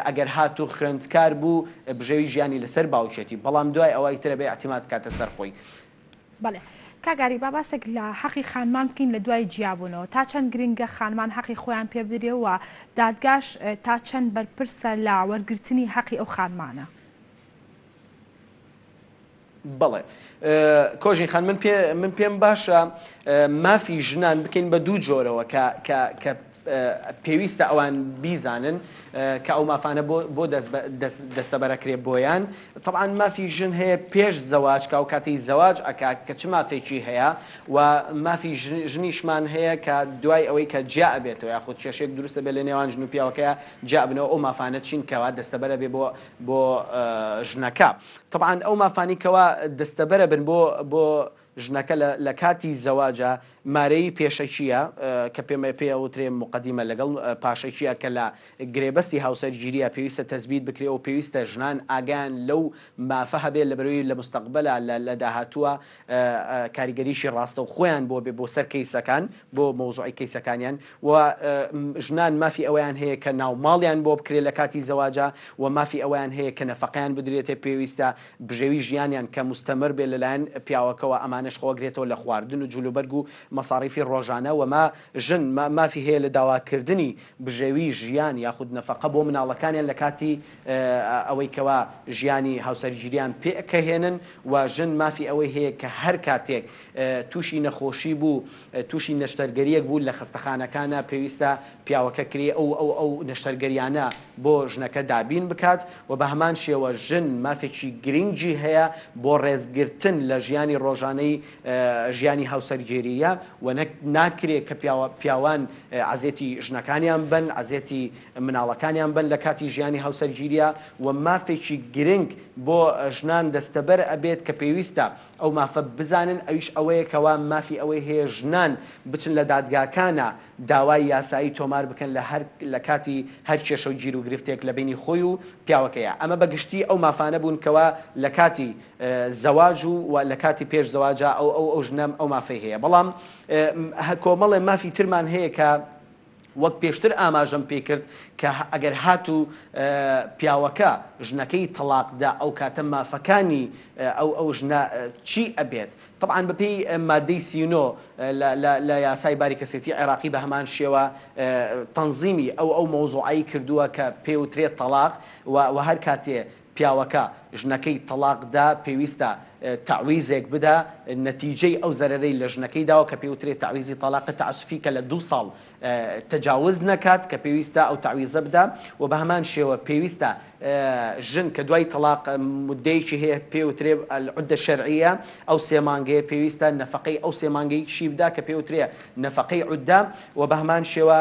ئەگەر هاتوو خوێندکار بوو بژێوی ژیانی لەسەر باوکێتی بەڵام دوای ئەوە ئیتر ئەبێ ئیعتیماد بکاتە سەر خۆی. بەڵێ کاک ئاری با باسێک لە حەقی خانمان بکەین لە دوای جیابوونەوە تا چەند گرنگە خانمان حەقی خۆیان پێ بدرێ و دادگاش تا چەند بەرپرسە لە وەرگرتنی حەقی ئەو خانمانە؟ بەڵێ کۆژین خان من پێ من پێم باشە مافی ژنان بکەین بە دوو جۆرەوە کە کە کە پێویستە ئەوان بیزانن کە ئەو مافانە بۆ دەستەبەرەکرێ بۆیان تەبعەن مافی ژن هەیە پێش زەواج کە ئەو کاتەی زەواج ئەکات کە چ مافێکی هەیە و مافی ژنیشمان هەیە کە دوای ئەوەی کە جیا ئەبێتەوە یاخود کێشەیەک دروست ئەبێت لە نێوان ژن و پیاوەکەیا جیا ئەبنەوە ئەو مافانە چین کەوا دەستەبەرە بێ بۆ بۆ ژنەکە تەبعەن ئەو مافانی کەوا دەستەبەرە بن بۆ بۆ ژنەکە لە لە کاتی زەواجا مارەیی پێشەکییە کە پێ پێی ئەوترێ موقەدیمە لەگەڵ پاشەکییە کە لە گرێبەستی هاوسەرگیرییا پێویستە تەسبیت بکرێ و پێویستە ژنان ئاگایان لەو مافە هەبێ لەبەرەوەی لە موستەقبەلا لە لە داهاتووا کاریگەریی ڕاستەوخۆیان بۆ بێ بۆ سەر کەیسەکان بۆ مەوزوعی کەیسەکانیان و ژنان مافی ئەوەیان هەیە کە ناوماڵیان بۆ بکرێ لە کاتی زەواجا و مافی ئەوەیان هەیە کە نەفەقەیان بدرێتێ پێویستە بژێوی ژیانیان کە موستەمر بێت لەلایەن پیاوەکەوە ئەمانەش خۆ ئەگرێتەوە لە خواردن و جلوبەرگ و مەساریفی ڕۆژانە وە ما ژن مافی هەیە لە داواکردنی بژێوی ژیان یاخود نەفەقە بۆ مناڵەکانیان لە کاتی ئەوەی کەوا ژیانی هاوسەرگیریان پێکەهێنن وە ژن مافی ئەوەی هەیە کە هەر کاتێک توشی نەخۆشی بوو توشی نەشتەرگەریەک بوو لە خەستەخانەکانا پێویستە پیاوەکە کرێی ئەو ئەو ئەو نەشتەرگەریانە بۆ ژنەکە دابین بکات و بە هەمان شێوە ژن مافێکی گرنگی هەیە بۆ ڕێزگرتن لە ژیانی ڕۆژانەی ژیانی هاوسەرگیرییە و نەک ناکرێ کە پیاوە پیاوان عەزێتی ژنەکانیان بەن عەزێتی مناڵەکانیان بەن لە کاتی ژیانی هاوسەرگیریە و مافێکی گرنگ بۆ ژنان دەستەبەر ئەبێت کە پێویستە ئەو مافە بزانن ئەویش ئەوەیە کەوا مافی ئەوەی هەیە ژنان بچن لە دادگاکانا داوای یاسایی تۆمار بکەن لە هەر لە کاتی هەر کێشە و گیروگرفتێک لە بەینی خۆی و پیاوەکەیا ئەمە بە گشتی ئەو مافانە بوون کەوا لە کاتی زەواج و و لە کاتی پێش زەواجا ئەو ئەو ئەو ژنە ئەو مافەی هەیە بەڵام کۆمەڵێ مافی ترمان هەیە کە وەک پێشتر ئاماژەم پێی کرد کە ئەگەر هاتوو پیاوەکە ژنەکەی تەڵاق دا ئەو کاتە مافەکانی ئەو ئەو ژنە چی ئەبێت تەبعەن بەپێی مادەی 39 لە لە لە یاسای باری کەسێتی عێراقی بە هەمان شێوە تەنزیمی ئەو ئەو مەوزوعەی کردووە کە پێوترێت تەڵاق و و هەر کاتێ پیاوەکە ژنەکەی تەڵاق دا پێویستە تەعویزێک بدا نەتیجەی ئەو زەرەرەی لە ژنەکەی داوە کە پێوترێ تەعویزی تەڵاق تەعسفی کە لە دوو ساڵ تەجاوز نەکات کە پێویستە ئەو تەعویزە بدا و بە هەمان شێوە پێویستە ژن کە دوای تەڵاق مدەیەکی هەیە پێوترێ العدە الشرعیە ئەو سێ مانگەیە پێویستە نەفەقەی ئەو سێ مانگەیشی بدا کە پێوترێ نەفەقەی عودە و بە هەمان شێوە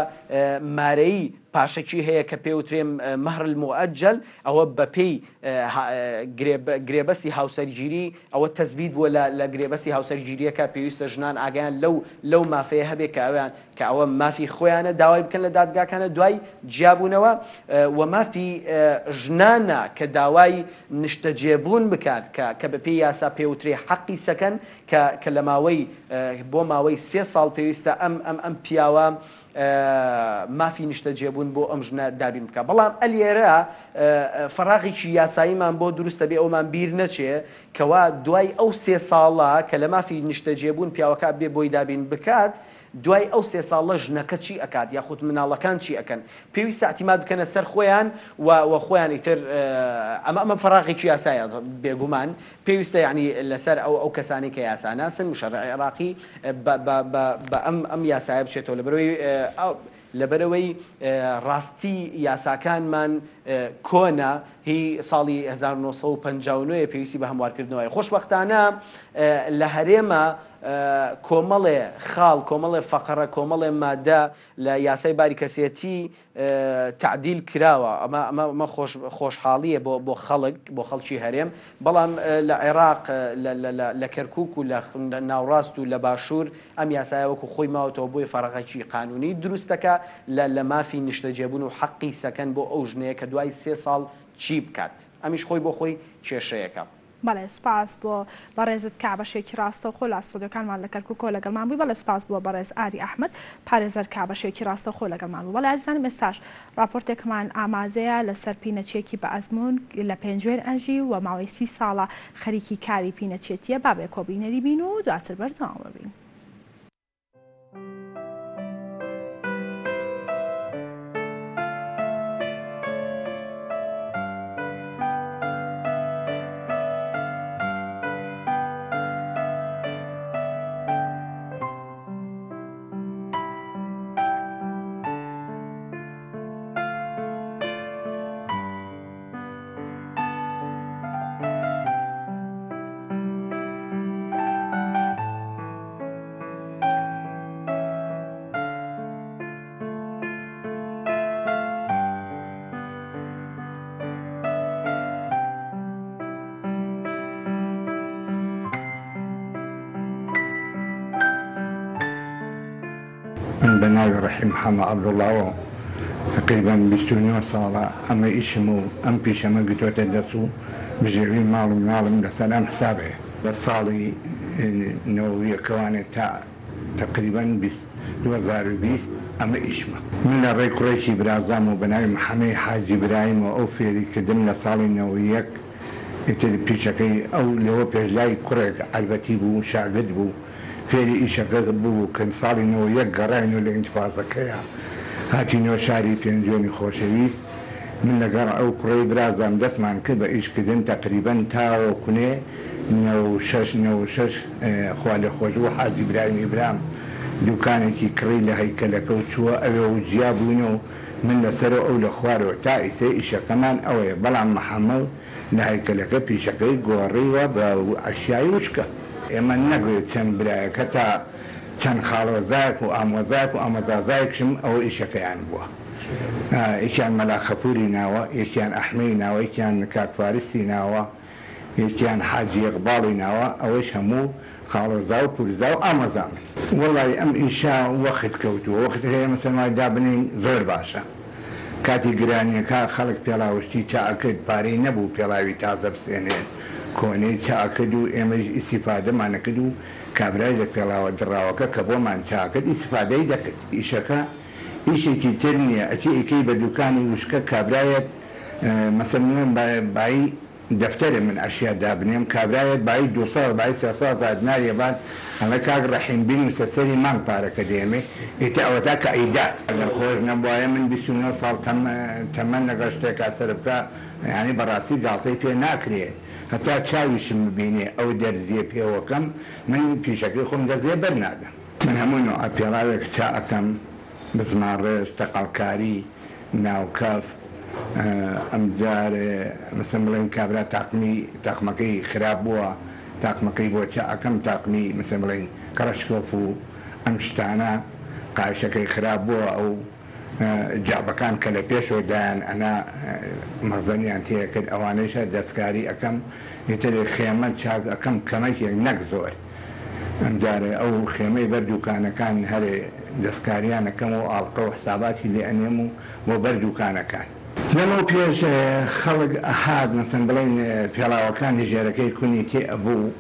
مارەیی پاشەکی هەیە کە پێوترێ مهر المؤجل ئەوە بەپێی گرێبەستی هاوسەرگیری ئەوە تەسبیت بووە لە لە گرێبەستی هاوسەرگیریەکە پێویستە ژنان ئاگایان لەو لەو مافەیە هەبێ کە ئەویان کە ئەوە مافی خۆیانە داوای بکەن لە دادگاکانە دوای جیابوونەوە و مافی ژنانە کە داوای نیشتەجێبوون بکات کە کە بەپێی یاسا پێوترێ حەقی سەکەن کە کە لە ماوەی بۆ ماوەی سێ ساڵ پێویستە ئەم ئەم ئەم پیاوە مافی نیشتەجێبوون بۆ ئەم ژنە دابین بکا بەڵام ئەلێرە فەراغێکی یاساییمان بۆ دروستە بێ ئەومان بیر نەچێ کەوا دوای ئەو سێ ساڵە کە لە مافی نیشتەجێبوون پیاوەکە بێ بۆی دابین بکات. دوای ئەو سێ ساڵە ژنەکە چی ئەکات یاخود مناڵەکان چی ئەکەن؟ پێویستە ئیعتیماد بکەنە سەر خۆیان و و خۆیان ئیتر ئەمە ئەمە فەراغێکی یاسایە بێگومان پێویستە یانی لەسەر ئەو ئەو کەسانەی کە یاساناسن مشەرعی عێراقی بە بە بە بە ئەم ئەم یاسایە بچێتەوە لەبەرەوەی لەبەرئەوەی ڕاستی یاساکانمان کۆنە هی ساڵی 1959 یە پێویستی بە هەموارکردنەوەیە خۆشبەختانە لە هەرێمە کۆمەڵێ خاڵ کۆمەڵێ فەقەڕە کۆمەڵێ مادە لە یاسای باری کەسێتی تەعدیل کراوە ئەمە ئەمە ئەمە خۆش خۆشحاڵیە بۆ بۆ خەڵک بۆ خەڵکی هەرێم بەڵام لە عێراق لە لە لە لە کەرکوک و لە ناوڕاست و لە باشوور ئەم یاسایە وەکو خۆی ماوەتەوە بۆیە فەرەغێکی قانونی دروست دەکا لە لە مافی نیشتەجێبوون و حەقی سەکەن بۆ ئەو ژنەیە کە دوای سێ ساڵ چی بکات ئەمیش خۆی بۆ خۆی کێشەیەکە. بەڵێ سوپاس بۆ بەڕێزت کە بەشێکی ڕاستەوخۆ لە ستۆدیۆکانمان لە کەرکوکەوە لەگەڵمان بووی، بەڵێ سوپاس بۆ بەڕێز ئاری ئەحمەد پارێزەر کە بەشێکی ڕاستەوخۆ لەگەڵمان بوو. بەڵێ ئازیزانم ئێستاش ڕاپۆرتێکمان ئامادەیە لەسەر پینەچیەکی بە ئەزموون لە پێنجوێن ئەژی و ماوەی سی ساڵە خەریکی کاری پینەچێتیە، با بەیەکەوە بینەری بین و دواتر بەردەوام بین. من بە ناوی ڕەحیم حەمە عەبدوڵڵاوە تەقریبەن 29 ساڵە ئەمە ئیشم و ئەم پیشەمە گرتۆتە دەست و بژێوی ماڵ و مناڵم لەسەر ئەم حسابەیە. لە ساڵی نەوەویەکەوانێ تا تەقریبەن 2020 ئەمە ئیشمە. من لە ڕێی کوڕێکی برازامەوە بە ناوی محەمەی حاجی برایمەوە ئەو فێری کردم لە ساڵی 91 ئیتر پیشەکەی ئەو لەوە پێش لای کوڕێک عەربەتی بوو شاگرد بوو فێری ئیشەکە ببوو کە ساڵی 91 گەڕاینەوە لە ئینتفازەکەیا هاتینەوە شاری پێنجوێنی خۆشەویست من لەگەڵ ئەو کوڕەی برازام دەستمان کرد بە ئیش کردن تەقریبەن تاوەکونێ 96 96 خوالێخۆشبوو حاجی برایمی برام دوکانێکی کڕی لە هەیکەلەکە و چووە ئەوێ و جیا بووینەوە من لەسەرەوە ئەو لە خوارەوە تا ئیسە ئیشەکەمان ئەوەیە بەڵام محەمەو لە هەیکەلەکە پیشەکەی گۆڕیوە بە ئەشیای وشکە. ئێمە نەک چەند برایەک هەتا چەند خاڵۆزایەک و ئامۆزایەک و ئامۆزازایەکشم ئەوە ئیشەکەیان بووە. یەکیان مەلا خەفوری ناوە، یەکیان ئەحمەی ناوە، یەکیان کاک فارسی ناوە، یەکیان حاجی ئیقباڵی ناوە، ئەوەیش هەموو خاڵۆزا و پورزا و ئامۆزامن. وەڵای ئەم ئیشە وەخت کەوتووە، وەخت هەیە مەسەلەن وای دابنێین زۆر باشە. کاتی گرانیەکە خەڵک پێڵاوشتی چا ئەکرد، پارەی نەبوو پێڵاوی تازە بسێنێ، کۆنەی چا ئەکرد و ئێمەیش ئیستیفادەمان ئەکرد و کابرایش لە پێڵاوە دڕاوەکە کە بۆمان چا ئەکرد ئیستیفادەی دەکرد. ئیشەکە ئیشێکی تر نیە ئەچی ئەیکەی بە دوکانی وشکە کابرایەت مەسەلەن بایی دەفتەرێ من ئەشیا دابنێم کابرایەت بایی دوسەد بایی سێسەد هەزار دینار یەبات ئەڵێ کاک ڕەحیم بینوسە سەری مانگ پارەکە دێمێ ئیتر ئەوەتا کە ئەیدات. ئەگەر خۆش نەبوایە من 29 ساڵ تەمەن لەگەڵ شتێکا سەرف بکا یانی بەڕاستی گاڵتەی پێ ناکرێ هەتا چاویشم ببینێ ئەو دەرزیە پێوەکەم من پیشەکەی خۆم دەست لێ بەرنادەم. من هەموو نوعە پێڵاوێک چا ئەکەم، بزمارڕێژ، تەقەڵکاری، ناوکەف، ئەمجار مەسەن بڵێین کابرا تاقمی تاقمەکەی خراپ بووە تاقمەکەی بۆ چا ئەکەم، تاقمی مەسەن بڵێین کەڵەشکۆف و ئەم شتانە، قایشەکەی خراپ بووە ئەو جەعبەکان کە لە پێشەوە دایان ئەنا مەخزەنیان تێ ئەکرد ئەوانەیش هەر دەستکاری ئەکەم، ئیتر خێمە چاک ئەکەم کەمەکێک نەک زۆر. ئەمجارە ئەو خێمەی بەر دووکانەکان هەرێ دەستکاریان ئەکەم و ئاڵقە و حساباتی لێ ئەنێم و بۆ بەر دووکانەکان. لەمەو پێش خەڵک ئەهات مەسەن بڵێین پێڵاوەکانی ژێرەکەی کونی تێ ئەبوو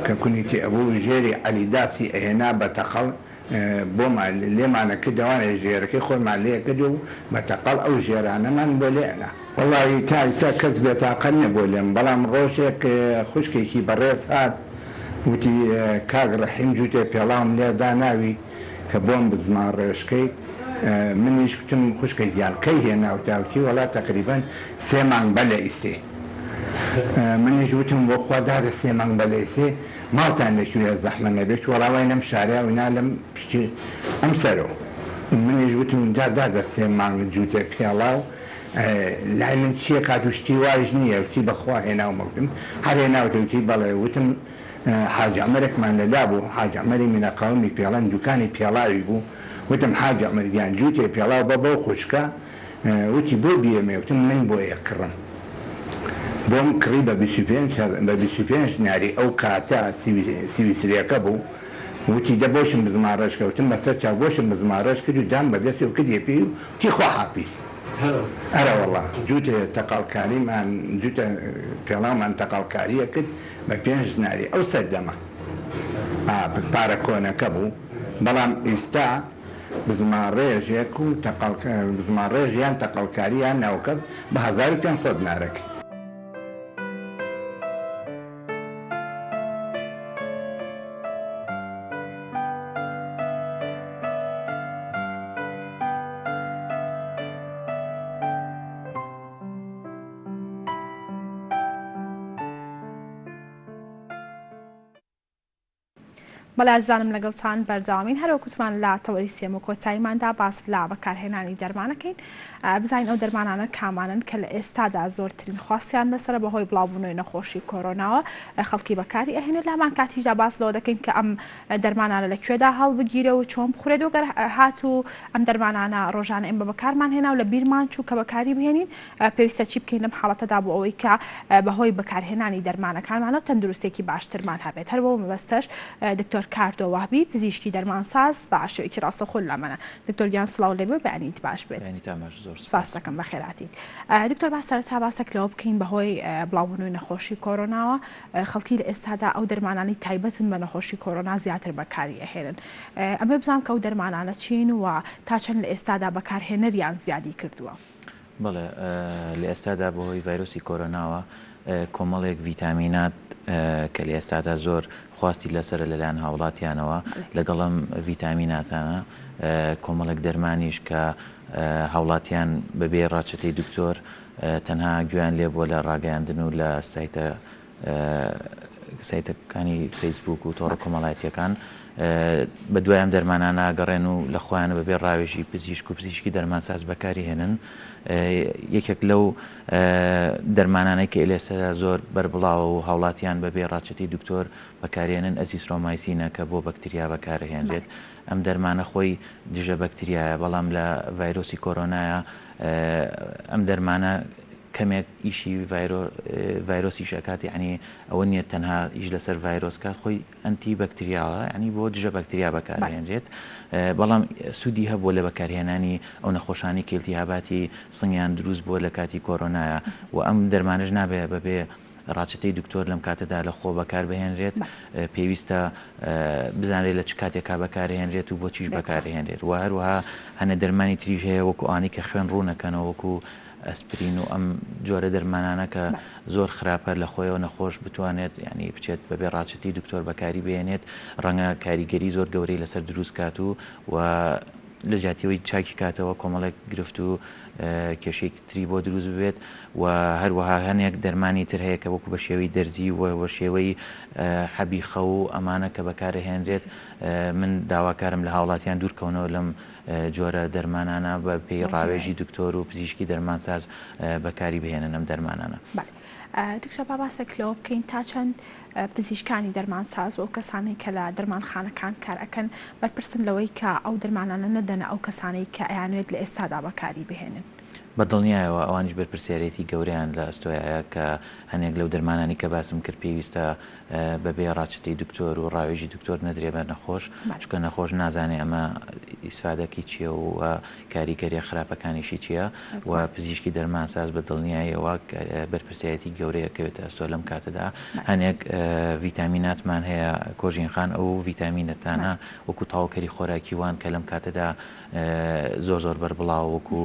کە کونی تێ ئەبوو ژێری عەلیداسی ئەهێنا بە تەقەڵ بۆمان لێمان ئەکرد ئەوانێ ژێرەکەی خۆیمان لێ ئەکرد و بە تەقەڵ ئەو ژێرانەمان بۆ لێ ئەنا. وەڵاهی تا ئیستا کەس بێتاقەت نەبووە لێم بەڵام ڕۆژێک خوشکێکی بەڕێز هات وتی کاک ڕەحیم جووتێ پێڵاوم لێ داناوی کە بۆم بزمار ڕێژ کەیت منیش وتم خوشکە گیان کەی هێناوتە وتی وەڵا تەقریبەن سێ مانگ بەر لە ئیستێ منیش وتم بۆ خوا دادە سێ مانگ بەر لە ئیستێ ماڵتان لە کوێیە زەحمەت نەبێت وەڵا وای لەم شارەیا و نا لەم پشتی ئەم سەرۆ منیش وتم جا دادە سێ مانگ جووتێ پێڵاو لای من چیە کات و شتی وایش نییە وتی بەخوا هێناومە وتم هەر هێناوتە وتی بەڵێ وتم حاجی عومەرێکمان لە لا بوو، حاجی عومەری مینە قەومی پێڵەن دوکانی پێڵاوی بوو، وتم حاجی عومەر گیان جووتێ پێڵاو بە بەو خوشکە، وتی بۆ بیەمێ، وتم من بۆ ئەکڕم. بۆم کڕی بە 25 بە 25 دیناری ئەو کاتە سویسریەکە بوو، وتی دە بۆشم بزمار ڕەش کە، وتم بەسەر چاو بۆشم بزمار ڕەش کرد و دام بە دەستی و کردیە پێی و وتی خواحافیز. ئەرەوەڵا جووتێ تەقاڵکاریمان جووتە پێڵاومان تەقاڵکاری ئەکرد بە پێنج دیناری ئەو سەردەمە ئا پارە کۆنەکە بوو بەڵام ئیستا بزماڕێژێک و تەقەڵ بزماڕێژ یان تەقەڵکاری یان ناوکەف بە 1500 دینارەکەی. بەڵێ ئازیزانم لەگەڵتان بەردەوامین هەروەک وتمان لە تەوەری سێم و کۆتاییماندا باس لە بەکارهێنانی دەرمانەکەین بزانین ئەو دەرمانانە کامانن کە لە ئێستادا زۆرترین خواستیان لەسەرە بەهۆی بڵاوبوونەوەی نەخۆشی کۆرۆناوە خەڵکی بەکاری ئەهێنێت لە هەمان کاتیشدا باس لەوە دەکەین کە ئەم دەرمانانە لە کوێدا هەڵبگیرێ و چۆن بخورێت و گەر هاتوو ئەم دەرمانانە ڕۆژانە ئێمە بەکارمان هێنا و لە بیرمان چوو کە بەکاری بهێنین پێویستە چی بکەین لەم حاڵەتەدا بۆ ئەوەی کە بەهۆی بەکارهێنانی دەرمانەکانمانەوە تەندروستێکی باشترمان هەبێت هەر بۆ مەبەستەش دکتۆر کاردۆ وەهبی پزیشکی دەرمانساز بە شێوەیەکی ڕاستەوخۆ لامانە دکتۆر گیان سڵاو لێبێ و بەیانیت باش بێت. بەیانیتان باش زۆر سپاس. سپاست دەکەم بەخێرهاتیت. دکتۆر با سەرەتا باسێک لەوە بکەین بەهۆی بڵاوبوونەوەی نەخۆشی کۆرۆناوە خەڵکی لە ئێستادا ئەو دەرمانانەی تایبەتن بە نەخۆشی کۆرۆنا زیاتر بەکاری ئەهێنن ئەمەوێ بزانم کە ئەو دەرمانانە چین و تا چەند لە ئێستادا بەکارهێنەریان زیادی کردووە؟ بەڵێ لە ئێستادا بەهۆی ڤایرۆسی کۆرۆناوە کۆمەڵێک ڤیتامینات کە لە ئێستادا زۆر خواستی لەسەرە لەلایەن هاوڵاتیانەوە لەگەڵ ئەم ڤیتامیناتانە کۆمەڵێک دەرمانیش کە هاوڵاتیان بەبێ ڕاچەتەی دکتۆر تەنها گوێیان لێبووە لە ڕاگەیاندن و لە سایتە سایتەکانی فەیسبووک و تۆڕە کۆمەڵایەتییەکان بە دوای ئەم دەرمانانە ئەگەڕێن و لە خۆیانە بەبێ ڕاوێژی پزیشک و پزیشکی دەرمانساز بەکاری هێنن. یەکێک لەو دەرمانانەی کە ئێستا زۆر بەربڵاوە و هاوڵاتیان بەبێ ڕاچەتەی دکتۆر بەکارێنن ئەزیسرۆمایسینە کە بۆ بەکتریا بەکارهێنرێت. ئەم دەرمانە خۆی دژە بەکتریایە بەڵام لە ڤایرۆسی کۆرۆنایە ئەم دەرمانە کەمێک ئیشی ڤایرۆسیش ئەکات یەعنی ئەوە نییە تەنها ئیش لەسەر ڤایرۆس کات خۆی ئەنتی بەکتریاوە یەعنی بۆ دژە بەکتریا بەکارهێنرێت بەڵام سوودی هەبووە لە بەکارهێنانی ئەو نەخۆشانی کە ئیلتیهاباتی سنگیان دروست بووە لە کاتی کۆرۆنایە و ئەم دەرمانەش نابێ بەبێ ڕاچەتەی دکتۆر لەم کاتەدا لە خۆ بەکاربهێنرێت پێویستە بزانرێت لە چ کاتێکا بەکارهێنرێت و بۆچیش بەکارهێنرێت و هەروەها هەنە دەرمانی تریش هەیە وەکو ئەوانەی کە خوێن ڕوونەکەنەوە وەکو ئەسپرین و ئەم جۆرە دەرمانانە کە زۆر خراپە لە خۆیەوە نەخۆش بتوانێت یانی بچێت بەبێ ڕاچەتی دکتۆر بەکاری بهێنێت ڕەنگە کاریگەری زۆر گەورەی لەسەر دروست کات و و لە جیاتیەوەی چاکی کاتەوە کۆمەڵێک گرفت و کێشەی تری بۆ دروست ببێت و هەروەها هەنێک دەرمانی تر هەیە کە وەکو بە شێوەی دەرزی و بە شێوەی حەبی خەو و ئەمانە کە بەکارهێنرێت من داواکارم لە هاوڵاتیان دوورکەونەوە لەم جۆرە دەرمانانە بە پێی ڕاوێژی دکتۆر و پزیشکی دەرمانساز بەکاری بهێنن ئەم دەرمانانە. بەڵێ دکتۆر با باسێک لەوە بکەین تا چەند پزیشکانی دەرمانساز و ئەو کەسانەی کە لە دەرمانخانەکان کار ئەکەن بەرپرسن لەوەی کە ئەو دەرمانانە نەدەنە ئەو کەسانەی کە ئەیانوێت لە ئێستادا بەکاری بهێنن؟ بە دڵنیایەوە ئەوانیش بەرپرسیارێتی گەورەیان لە ئەستۆیایە کە هەنێک لەو دەرمانانەی کە باسم کرد پێویستە بەبێ ڕاچەتەی دکتۆر و ڕاوێژی دکتۆر نەدرێ بە نەخۆش چونکە نەخۆش نازانێ ئەمە ئیسفادەکی چییە و کاریگەریە خراپەکانیشی چییە و پزیشکی دەرمانساز بە دڵنیایەوە بەرپرسیارێتی گەورەیە کەوێتە ئەستۆ لەم کاتەدا هەنێک ڤیتامیناتمان هەیە کۆژین خان ئەو ڤیتامینەتانە وەکو تەواوکەری خۆراکی وان کە لەم کاتەدا زۆر زۆر بەربڵاوە وەکو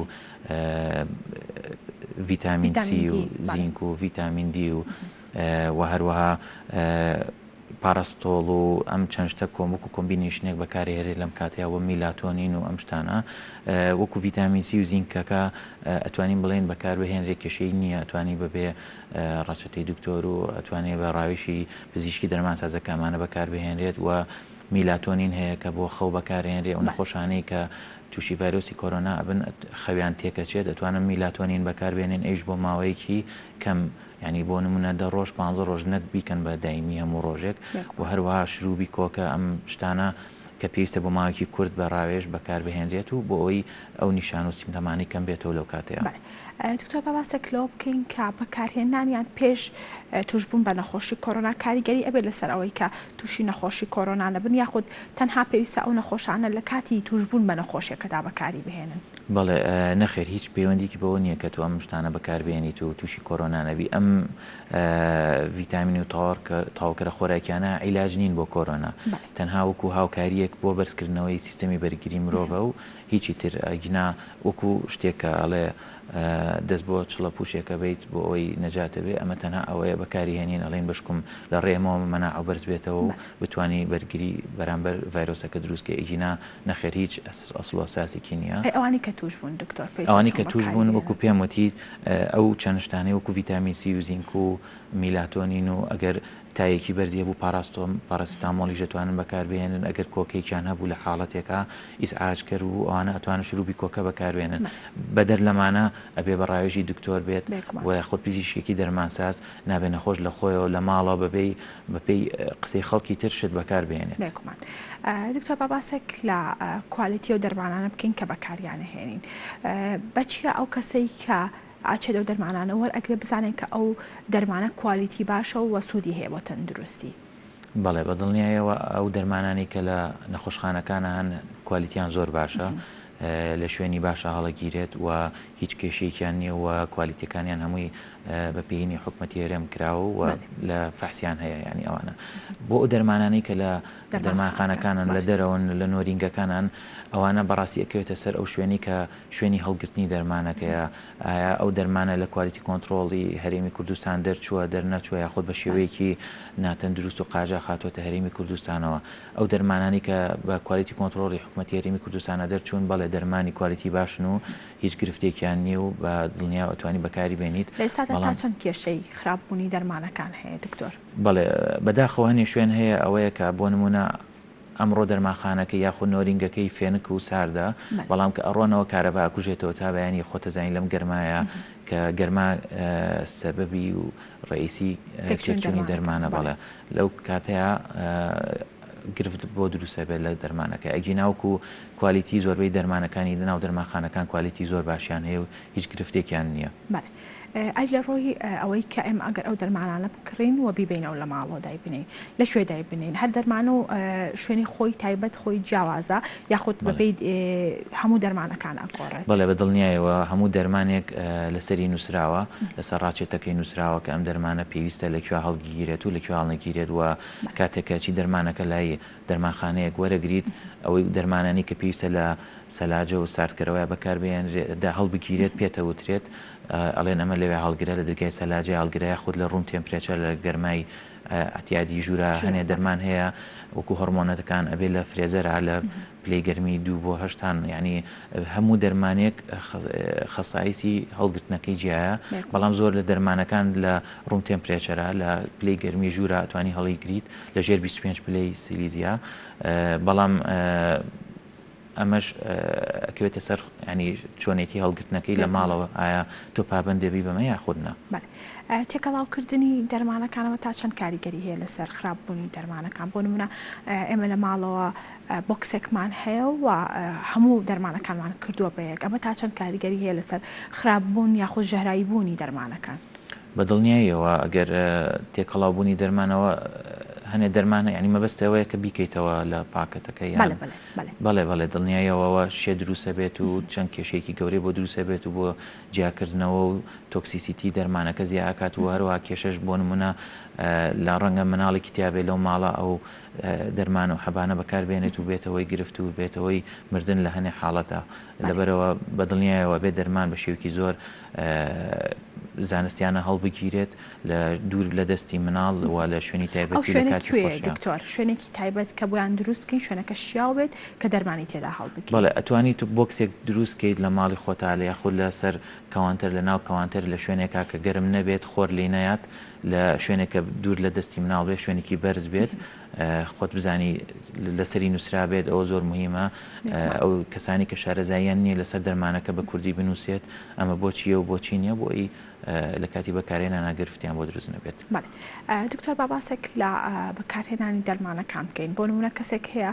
ڤیتامین سی و زینک و ڤیتامین دی و و هەروەها. پاراستۆڵ و ئەم چەند شتە کۆم وەکو combination ێک بەکارهێنرێت لەم کاتەیا وە میلاتۆنین و ئەم شتانە وەکو ڤیتامین سی و زینکەکە ئەتوانین بڵێین بەکاربهێنرێت کێشەی نییە ئەتوانی بەبێ ڕەچەتەی دکتۆر و ئەتوانێ بە ڕاوێژی پزیشکی دەرمانسازەکە ئەمانە بەکاربهێنرێت و میلاتۆنین هەیە کە بۆ خەو بەکارهێنرێ ئەو نەخۆشانەی کە تووشی ڤایرۆسی کۆرۆنا ئەبن خەویان تێکەچێت ئەتوانن میلاتۆنین بەکاربێنن ئەویش بۆ ماوەیەکی کەم یانی بۆ نمونە دە ڕۆژ پانزە ڕۆژ نەک بیکەن بە دایمی هەموو ڕۆژێک و هەروەها شروبی کۆکە ئەم شتانە کە پێویستە بۆ ماوەیەکی کورت بە ڕاوێژ بەکاربهێنرێت و بۆ ئەوەی ئەو نیشان و symptom انەی کەم بێتەوە لەو کاتەیا. بەڵێ دکتۆر با باسێک لەوە بکەین کە بەکارهێنانیان پێش توشبوون بە نەخۆشی کۆرۆنا کاریگەری ئەبێت لەسەر ئەوەی کە توشی نەخۆشی کۆرۆنا نەبن یاخود تەنها پێویستە ئەو نەخۆشانە لە کاتی توشبوون بە نەخۆشیەکەدا بەکاری بهێنن؟ بەڵێ نەخێر هیچ پەیوەندیکی بەوە نییە کە تۆ ئەم شتانە بەکاربێنیت و تووشی کۆرۆنا نەبی ئەم ڤیتامین و تەواوکەرە خۆراکیانە عیلاج نین بۆ کۆرۆنا تەنها وەکو هاوکاریەک بۆ بەرزکردنەوەی سیستەمی بەرگری مرۆڤە و هیچی تر ئەگینا وەکو شتێک کە ئەڵێ دەست بۆ چڵە پوشێکە بیت بۆ ئەوەی نەجاتە بێ ئەمە تەنها ئەوەیە بەکاری هێنین ئەڵێن بەشکم لە ڕێمەوە مەناعە بەرز بێتەوە و بتانی بەرگری بەرامبەر ڤایرۆسەکە دروستکە ئەگینا نەخێر هیچ ئەسڵ و ئەساسێکی نییە. ئەی ئەوانەی کە توش بوون دکتۆر پێویستە ئەوانەی چۆن کە توش بەکاری بوون وەکو بهێنن؟ پێم وتیت ئەو چەند شتانەی وەکو ڤیتامین سی و زینک و میلاتۆنین و ئەگەر تایەکی بەرزی هەبوو پاراستۆم پاراسیتامۆڵیش دەتوانن بەکاربهێنن ئەگەر کۆکەیەکیان هەبوو لە حاڵەتێکا ئیزعاجکەر بوو ئەوانە ئەتوانن شروبی کۆکە بەکاربێنن بەدەر لەمانە ئەبێ بە ڕاوێژی دکتۆر بێت بێگومان. و یاخود پزیشکێکی دەرمانساز نابێ نەخۆش لە خۆیەوە لە ماڵەوە بەبێ بەپێی قسەی خەڵکی تر شت بەکار بهێنێت. بێگومان دکتۆر با باسێک لە quality ئەو دەرمانانە بکەین کە بەکاریان ئەهێنین بەچیە ئەو کەسەی کە ئەچێت ئەو دەرمانانە وەرئەگرێت بزانێت کە ئەو دەرمانە quality باشە و سوودی هەیە بۆ تەندروستی؟ بەڵێ بەدڵنیایەوە ئەو دەرمانانەی کە لە نەخۆشخانەکانە هەن quality یان زۆر باشە لە شوێنی باشە هەڵەگیرێت و هیچ کێشەیەکیان نییە و quality ەکانیان هەمووی بە پێینی حکومەتی هەرێم کراوە و لە فەحسیان هەیە یانی ئەوانە بۆ ئەو دەرمانانەی کە لە دەرمانخانەکانن لە دەرەوەن لە نۆرینگەکانان ئەوانە بەڕاستی ئەکەوێتە سەر ئەو شوێنی کە شوێنی هەڵگرتنی دەرمانەکەیە ئایا ئەو دەرمانە لە quality control ی هەرێمی کوردستان دەرچووە دەرنەچووە یاخود بە شێوەیەکی ناتەندروست و قاجاخ هاتووەتە هەرێمی کوردستانەوە ئەو دەرمانانەی کە بە quality control ی حکومەتی هەرێمی کوردستانە دەرچوون بەڵێ دەرمانی quality باشن و هیچ گرفتێکیان نییە و بە دڵنیایەوە ئەتوانی بەکاری بێنیت لە ئێستادا تا بەڵام. چەند کێشەی خراپ بوونی دەرمانەکان هەیە دکتۆر؟ بەڵێ بەداخەوە هەنێ شوێن هەیە ئەوەیە کە بۆ نموونە ئەمڕۆ دەرمانخانەکەی یاخود نۆرینگەکەی فێنک و ساردە بەڵام کە ئەڕۆنەوە کارەبا ئەکوژێتەوە تا بەیانی خۆتەزانی لەم گەرمایە کە گەرما سەبەبی و ڕەئیسی تێکچوونی دەرمانە بەڵێ لەو کاتەیا گرفت بۆ دروستە بێت لە دەرمانەکە ئەگینا وەکو quality زۆربەی دەرمانەکانی لەناو دەرمانخانەکان quality زۆر باشیان هەیە و هیچ گرفتێکیان نییە. بەڵێ ئەی لە ڕووی ئەوەی کە ئێمە ئەگەر ئەو دەرمانانە بکڕین و بیبەینەوە لە ماڵەوە دایبنێین لە کوێ دایبنێین هەر دەرمان و شوێنی خۆی تایبەت خۆی جیاوازە یاخود بەپێی هەموو دەرمانەکان ئەگۆڕێت؟ بەڵێ بە دڵنیایەوە هەموو دەرمانێک لەسەری نووسراوە لەسەر ڕاچێتەکەی نووسراوە کە ئەم دەرمانە پێویستە لە کوێ هەڵگیرێت و لە کوێ هەڵنەگیرێت و کاتێک کە چی دەرمانەکە لای دەرمانخانەیەک وەرەگریت ئەوەی دەرمانانی کە پێویستە لە سەلاجە و ساردکەرەوەیا بەکاربهێنرێت هەڵبگیرێت پێتەوترێت ئەڵێن ئەمە لەوێ هەڵگرە لە درگای سەلاجەی هەڵگرە یاخود لە room temperature لە گەرمای ئەعتیادی ژوورە هەنێ دەرمان هەیە وەکو هۆرمۆنەتەکان ئەبێ لە freezer ا لە پلەی گەرمی دوو بۆ هەشتان یعنی هەموو دەرمانێک خەسایسی هەڵگرتنەکەی جیایە بەڵام زۆر لە دەرمانەکان لە room temperature ە لە پلەی گەرمی ژوورە ئەتوانی هەڵیگریت لە ژێر 25 پلەی سیلیزیا بەڵام ئەمەش ئەکەوێتە سەر یانی چۆنێتی هەڵگرتنەکەی لە ماڵەوە ئایا تۆ پابەند دەبی بەمە یاخود نا؟ بەڵێ تێکەڵاوکردنی دەرمانەکانەوە تا چەند کاریگەری هەیە لەسەر خراپ بوونی دەرمانەکان بۆ نمونە ئێمە لە ماڵەوە بۆکسێکمان هەیە و هەموو دەرمانەکانمان کردووە بە یەک ئەمە تا چەند کاریگەری هەیە لەسەر خراپ بوون یاخود ژەهراوی بوونی دەرمانەکان؟ بە دڵنیاییەوە ئەگەر تێکەڵاو بوونی دەرمانەوە هەنێ دەرمان یانی مەبەست ئەوەیە کە بیکەیتەوە لە پاکەتەکە یان بەڵێ بەڵێ بەڵێ. بەڵێ بەڵێ دڵنیایەوە ئەوە شێ دروستە بێت و چەند کێشەیەکی گەورەی بۆ دروستە بێت و بۆ جیاکردنەوە و toxicity دەرمانەکە زیا ئەکات و هەروەها کێشەش بۆ نمونە لە ڕەنگە مناڵێکی تیابێ لەو ماڵە ئەو دەرمان و حەبانە بەکار بێنێت و بێتەوەی گرفت و بێتەوەی مردن لە هەنێ حاڵەتە لەبەرەوە بە دڵنیایەوە بێ دەرمان بە شێوکی زۆر. زانستیانە هەڵبگیرێت لە دوور لە دەستی مناڵ و لە شوێنی ئەو تایبەتی لە شوێنە کاتی کوێیە خۆشیا. دکتۆر؟ شوێنێکی تایبەت کە بۆیان دروست بکەین شوێنەکە شیاو بێت کە دەرمانی تێدا هەڵبگرین. بەڵێ ئەتوانی تو بۆکسێک دروست کەیت لە ماڵی خۆتا لە یاخود لە سەر کەوانتەر لە ناو کەوانتەر لە شوێنێکا کە گەرم نەبێت خۆر لێی نەیات لە شوێنێک کە دوور لە دەستی مناڵ بێت شوێنێکی بەرز بێت خۆت بزانی لەسەری نووسرابێت ئەوە زۆر مهمە ئەو کەسانی کە شارەزاییان نییە لەسەر دەرمانەکە بە کوردی بنووسێت ئەمە بۆچییە و بۆچی نییە بۆ ئەوی لە کاتی بەکارهێنانا گرفتیان بۆ دروست نەبێت. بەڵێ دکتۆر با باسێک لە بەکارهێنانی دەرمانەکان بکەین بۆ نمونە کەسێک هەیە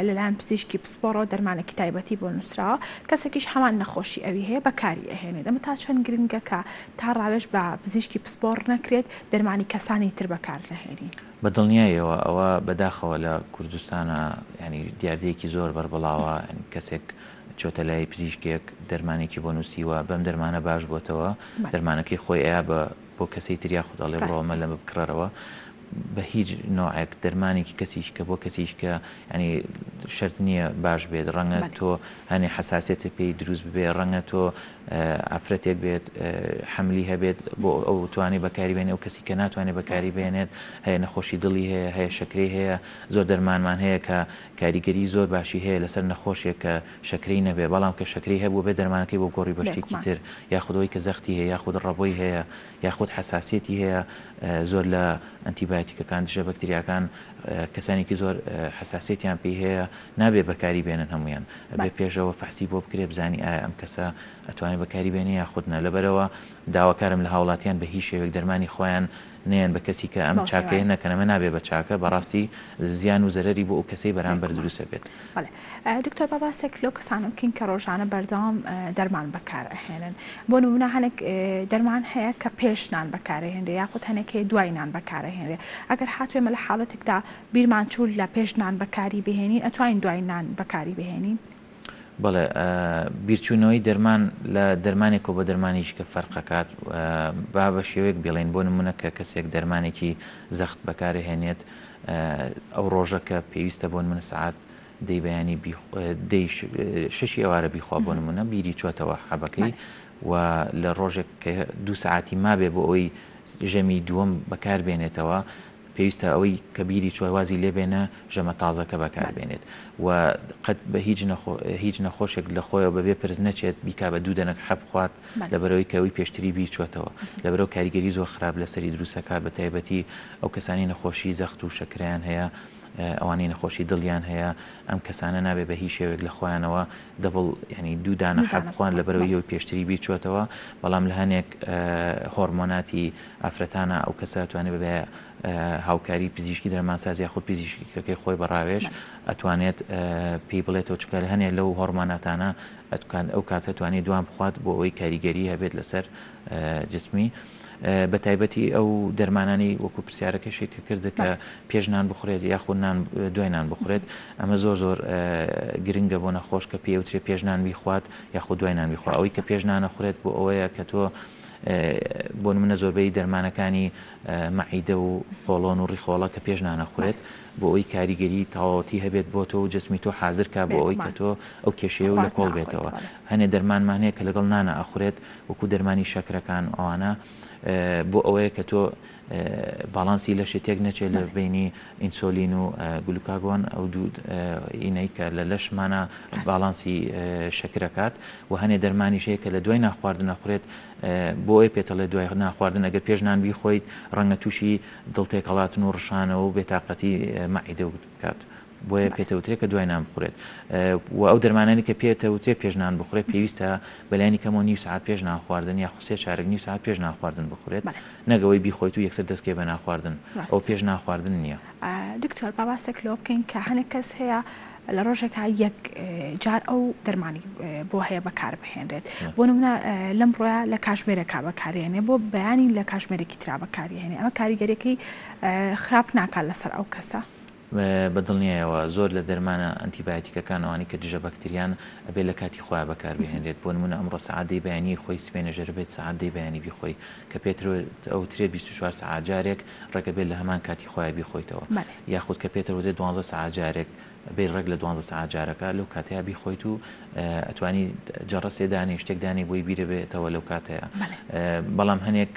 لەلایەن پزیشکی پسپۆڕەوە دەرمانێکی تایبەتی بۆ نووسراوە کەسێکیش هەمان نەخۆشی ئەوی هەیە بەکاری ئەهێنێت ئەمە تا چەند گرنگە کە تا ڕاوێژ بە پزیشکی پسپۆڕ نەکرێت دەرمانی کەسانی تر بەکار نەهێنین؟ بە دڵنیایەوە ئەوە بەداخەوە لە کوردستانا یانی دیاردەیەکی زۆر بەربڵاوە یانی کەسێک چۆتە لای پزیشکێک دەرمانێکی بۆ نووسیوە بەم دەرمانە باش بۆتەوە دەرمانەکەی خۆی ئەیا بە بۆ کەسەی تر یاخود ئەڵێ بڕۆ ئەمە لەمە بکڕەرەوە بە هیچ نوعێک دەرمانێکی کەسیش کە بۆ کەسیش کە ینی شەرت نییە باش بێت ڕەنگە تۆ هەنێ حساسێتە پێی دروست ببێ ڕەنگە تۆ ئافرەتێک بێت حملی هەبێت بۆ ئەو توانێ بەکاری بێنێ ئەو کەسی کە ناتوانێت بەکاری بێنێت هەیە نەخۆشی دڵی هەیە هەیە شەکرەی هەیە زۆر دەرمانمان هەیە کە کاریگەری زۆر باشی هەیە لەسەر نەخۆشێک کە شەکرەی نەبێ بەڵام کە شەکرەی هەبوو بێ دەرمانەکەی بۆ گۆڕی بە شتێکی تر یاخود ئەوەی کە زەختی هەیە یاخود ڕەبۆی هەیە یاخود حەساسیەتی هەیە زۆر لە ئەنتیبایۆتیکەکان دژە بەکتریاکان کەسانێکی زۆر حەساسیەتیان پێی هەیە نابێ بەکاری بێنن هەمویان ئەبێ پێشەوە فەحسی بۆ بکرێ بزانی ئایا ئەم کەسە ئەتوانێ بەکاری بێنێ یاخود نا لەبەرئەوە داواکارم لە هاوڵاتیان بە هیچ شێوەیەک دەرمانی خۆیان نەیەن بە کەسی کە ئەم چاکەیە نەکەن ئەمە نابێ بە چاکە بەڕاستی زیان و زەرەری بۆ ئەو کەسەی بەرامبەر دروست ئەبێت. بەڵێ دکتۆر با باسێک لەو کەسانە بکەین کە ڕۆژانە بەردەوام دەرمان بەکار ئەهێنن بۆ نمونە هەنێک دەرمان هەیە کە پێش نان بەکارەهێنرێ یاخود هەنێک هەیە دوای نان بەکارەهێنرێ ئەگەر هاتوو ئێمە لە حاڵەتێکدا بیرمان چوو لە پێش نان بەکاری بهێنین ئەتوانین دوای نان بەکاری بهێنین؟ بەڵێ بیرچوونەوەی دەرمان لە دەرمانێکەوە بۆ دەرمانێکی کە فەرق ئەکات با بە شێوەیەک بیڵێین بۆ نمونە کە کەسێک دەرمانێکی زەخت بەکارهێنێت ئەو ڕۆژە کە پێویستە بۆ نمونە سەعات دەی بەیانی دەی شەشی ئێوارە بیخوا بۆ نمونە بیری چۆتەوە حەبەکەی و لە ڕۆژێک کە دوو سەعاتی مابێ بۆ ئەوەی ژەمی دووەم بەکار بێنێتەوە پێویستە ئەوەی کە بیری چووە وازی لێ بێنە ژەمە تازەکە بەکار بێنێت و قەت بە هیچ هیچ نەخۆشێک لە خۆیەوە بەبێ پرس نەچێت بیکا بە دوو دەنک حەب خوات لەبەرەوەی کە ئەوی پێشتری بیر چۆتەوە لەبەرەوە کاریگەری زۆر خراپ لەسەری دروستەکات بە تایبەتی ئەو کەسانی نەخۆشی زەخت و شەکرەیان هەیە ئەوانەی نەخۆشی دڵیان هەیە ئەم کەسانە نابێ بە هیچ شێوەیەک لە خۆیانەوە دەبڵ یعنی دوو دانە حەب بخوان لەبەرەوەی ئەوی پێشتری بیر چۆتەوە بەڵام لە هەنێک هۆرمۆناتی ئافرەتانە ئەو کەسە ئەتوانێت بەبێ هاوکاری پزیشکی دەرمانساز یاخود پزیشکەکەی خۆی بە ڕاوێژ ئەتوانێت پێی بڵێتەوە چونکە لە هەنێ لەو هۆرمۆناتانە ئەو کاتە توانێت دوان بخوات بۆ ئەوەی کاریگەری هەبێت لەسەر جسمی بە تایبەتی ئەو دەرمانانی وەکو پرسیارەکەشی کە کردە کە پێش نان بخورێت یاخود نان دوای نان بخورێت ئەمە زۆر زۆر گرنگە بۆ نەخۆش کە پێوترێ پێش نان بیخوات یاخود دوای نان بیخوا ئەوەی کە پێش نانە خورێت بۆ ئەوەیە کە تۆ بۆ نمونە زۆربەی دەرمانەکانی مەعیدە و قۆڵۆن و ڕیخۆڵە کە پێش نان ئەخورێت بۆ ئەوەی کاریگەری تەواوەتی هەبێت بۆ تۆ و جسمی تۆ حازر کا بۆ ئەوەی کە تۆ ئەو کێشەیە و لە کۆڵ بێتەوە هەنێ دەرمانمان هەیە کە لەگەڵ نانە ئەخورێت وەکو دەرمانی شەکرەکان و ئەوانە بۆ ئەوەیە کە تۆ باڵانسی لەشی تێک نەچێت لە بینی ئینسۆلین و گلوکاگۆن ئەو دوو ئینەی کە لە لەشمانە باڵانسی شەکرەکات و هەنێ دەرمانیش هەیە کە لە دوای نانخواردن ئەخورێت بۆ ئەوەی پێتەڵێ دوای نانخواردن ئەگەر پێش نان بیخۆیت ڕەنگە تووشی دڵ تێکەڵاتن و ڕشانەوە و بێتاقەتی مەعیدە بکات بۆیە پێتەوترێ کە دوای نان بخورێت و ئەو دەرمانانی کە پێتەوترێ پێش نان بخورێت پێویستە بەلایەنی کەمەوە نیو سەعات پێش نان خواردن یاخود سێ چارەک نیو سەعات پێش نان خواردن بخورێت نەک ئەوەی بیخۆیت و یەکسەر دەست کەی بە نان خواردن ئەوە پێش نان خواردن نییە. دکتۆر با باسێک لەوە بکەین کە هەنێک کەس هەیە لە ڕۆژێکا یەک جار ئەو دەرمانی بۆ هەیە بەکار بهێنرێت بۆ نمونە لەم ڕۆیە لە کاژمێرێکا بەکارێنێ بۆ بەیانی لە کاژمێرێکی ترا بەکاریهێنێ ئەمە کاریگەریەکەی خراپ ناکات لەسەر ئەو کەسە؟ بە دڵنیایەوە زۆر لە دەرمانە ئەنتیبایۆتیکەکان ئەوانەی کە دژە بەکتریان ئەبێ لە کاتی خۆیان بەکار بهێنرێت بۆ نمونە ئەمڕۆ سەعات دەی بەیانی خۆی سبەینێش ئەبێت سەعات دەی بەیانی بیخۆی کە پێتەوترێت 24 سەعات جارێک ڕێگە بێت لە هەمان کاتی خۆیان بیخۆیتەوە یاخود کە پێتەوترێت 12 سەعات جارێک. بێ ڕێک لە دوانزە سەعات جارەکە لەو کاتەیا بیخۆیت و ئەتوانی جەڕەسێ دانێ شتێک دانێ بۆی بیرە بێتەوە لەو کاتەیە بەڵام هەنێک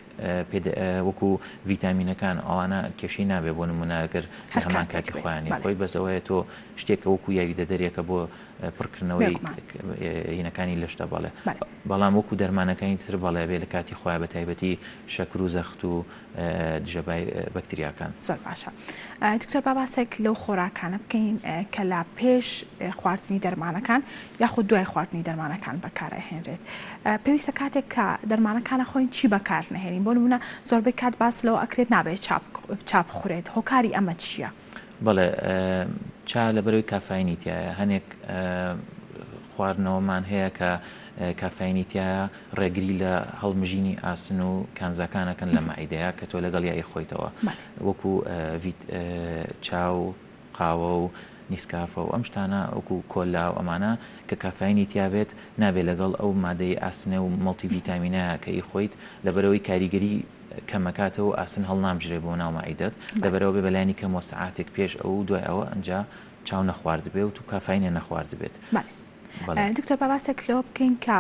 وەکو ڤیتامینەکان ئەوانە کێشەی نابێ بۆ نمونە گەر هەمان کاتی خۆیانی خۆی بەس ئەوەیە تۆ شتێکە وەکو یاریدەدەرێکە بۆ پڕکردنەوەی هینەکانی لەشتە بەڵێ بەڵام وەکو دەرمانەکانی تر بەڵێ بێ لە کاتی خۆیان بە تایبەتی شەکر و زەخت و دژە بەکتریاکان. زۆر باشە دکتۆر با باسێک لەو خۆراکانە بکەین کە لە پێش خواردنی دەرمانەکان یاخود دوای خواردنی دەرمانەکان بەکارئەهێنرێت پێویستە کاتێک کە دەرمانەکانە خۆین چی بەکار نەهێنین بۆ نمونە زۆربەی کات باس لەوە ئەکرێت نابێت چا بخورێت هۆکاری ئەمە چییە؟ بەڵێ چا لەبەرەوەی کافاینی تایە هەنێک خواردنەوەمان هەیە کە کافاینی تایە ڕێگری لە هەڵمژینی ئاسن و کانزاکان ئەکەن لە مەعیدەیا کە تۆ لەگەڵیا ئەیخۆیتەوە وەکو چا و قاوە و نیسکافە و ئەم شتانە وەکو کۆلا و ئەمانە کە کافاینی تیا بێت نابێت لەگەڵ ئەو مادەی ئاسنە و مەڵتی ڤیتامینە کە ئیخۆیت لەبەرئەوەی کاریگەری کەمەکاتەوە و ئاسن هەڵنامژرێ بۆ ناو مەعیدەت لەبەرئەوە بێ بەلایەنی کەمەوە سەعاتێک پێش ئەو و دوای ئەوە ئەنجا چاو نەخواردبێ و تو کافاینێ نەخواردبێت. بەڵێ دکتۆر با باسێک لەوە بکەین کە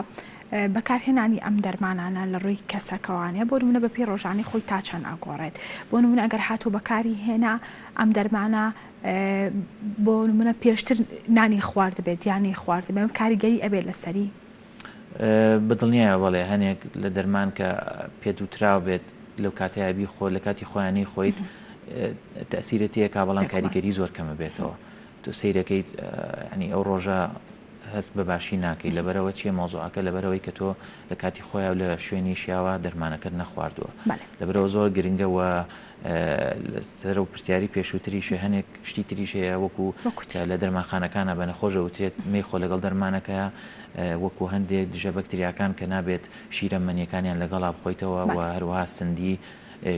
بەکارهێنانی ئەم دەرمانانە لە ڕووی کەسەکەوانە بۆ نمونە بە پێی ڕۆژانی خۆی تا چەند ئەگۆڕێت بۆ نمونە ئەگەر هاتوو بەکاری هێنا ئەم دەرمانە بۆ نمونە پێشتر نانی خواردبێت یانی خواردبێت کاریگەری ئەبێت لەسەری؟ بەدڵنیایەوە بەڵێ هەنێک لە دەرمان کە پێت وتراو بێت لەو کاتەیا بیخۆ لە کاتی خۆیان نەیخۆیت تەئسیرە تێکا بەڵام کاریگەری زۆر کەمە بێتەوە تۆ سەیرەکەیت ینی ئەو ڕۆژە هەست بە باشی ناکەی لەبەرەوە چیە مەوزوعەکە لەبەرەوەی کە تۆ لە کاتی خۆیان و لە شوێنی شیاوە دەرمانەکەت نەخواردووە لەبەرەوە زۆر گرنگە و لەسەر و پرسیاری پێشووتریش هەنێک شتی تریش هەیە وەکو لە دەرمانخانەکانە بە نەخۆش ئەوترێت مەیخۆ لەگەڵ دەرمانەکە وەکو هەندێک دژە بەکتریاکان کە نابێت شیرەمەنیەکانیان لەگەڵا بخۆیتەوە و هەروەها سندی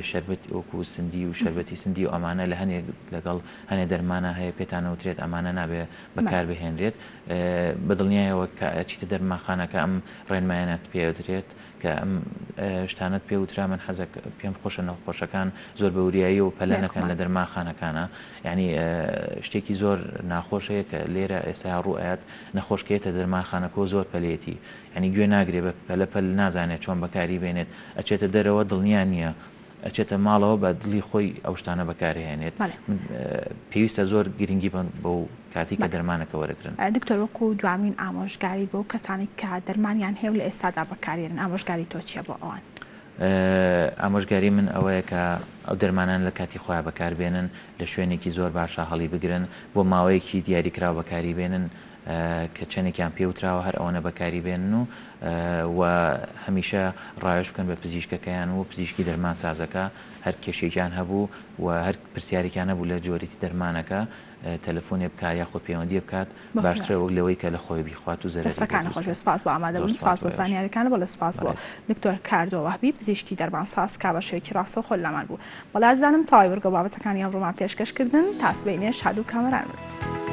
شەربەت وەکو سندی و شەربەتی سندی و ئەمانە لە هەنێک لەگەڵ هەنێ دەرمانە هەیە پێتان ئەوترێت ئەمانە نابێ بەکار بهێنرێت بە دڵنیایەوە کە ئەچیتە دەرمانخانەکە ئەم ڕێنمایانەت پێ ئەدرێت کە ئەم شتانەت پێ وترا من حەزەک پێم خۆشە نەخۆشەکان زۆر بە وریایی و پەلە نەکەن لە دەرمانخانەکانە یعنی شتێکی زۆر ناخۆش هەیە کە لێرە ئێستا ڕوو ئەیات نەخۆش کە یەتە دەرمانخانەکەوە زۆر پەلێتی یعنی گوێ ناگرێ بە پەلە پەل نازانێت چۆن بەکاری بێنێت ئەچێتە دەرەوە دڵنیا نییە ئەچێتە ماڵەوە بە دڵی خۆی ئەو شتانە بەکارهێنێت پێویستە زۆر گرنگی بەن بەو کاتی کە دەرمانەکە وەرەگرن. دکتۆر وەکو دوامین ئامۆژگاریت بۆ کەسانێک کە دەرمانیان هەیە و لە ئێستادا بەکارێنن ئامۆژگاری تۆ چیە بۆ ئەوان؟ ئامۆژگاری من ئەوەیە کە ئەو دەرمانانە لە کاتی خۆیان بەکاربێنن لە شوێنێکی زۆر باشا هەڵی بگرن بۆ ماوەیەکی دیاریکراو بەکاری بێنن کە چەنێکیان پێ وتراوە هەر ئەوەنە بەکاری بێنن و و هەمیشە ڕاوێژ بکەن بە پزیشکەکەیان و پزیشکی دەرمانسازەکە هەر کێشەیەکیان هەبوو و هەر پرسیارێکیان هەبوو لە جۆریتی دەرمانەکە تەلەفۆنێ بکات یاخود پەیوەندیێ بکات باشترە وەک لەوەی کە لە خۆی بیخوات و زەرەری بۆ دەستەکانت دروست خۆش بێت بکات. سوپاس بۆ ئامادە زۆر بوون سوپاس سوپاس بۆ بۆ ئێوەش. زانیاریەکانت بەڵێ سوپاس بۆ بەڕێز. دکتۆر کاردۆ وەهبی پزیشکی دەرمانساز کا بە شێوەیەکی ڕاستەوخۆ لامان بوو بەڵێ ئازیزانم تەواوی بڕگە و بابەتەکانی ئەمڕۆمان پێشکەش کردن تا سبەینێ شاد و کامەران بن.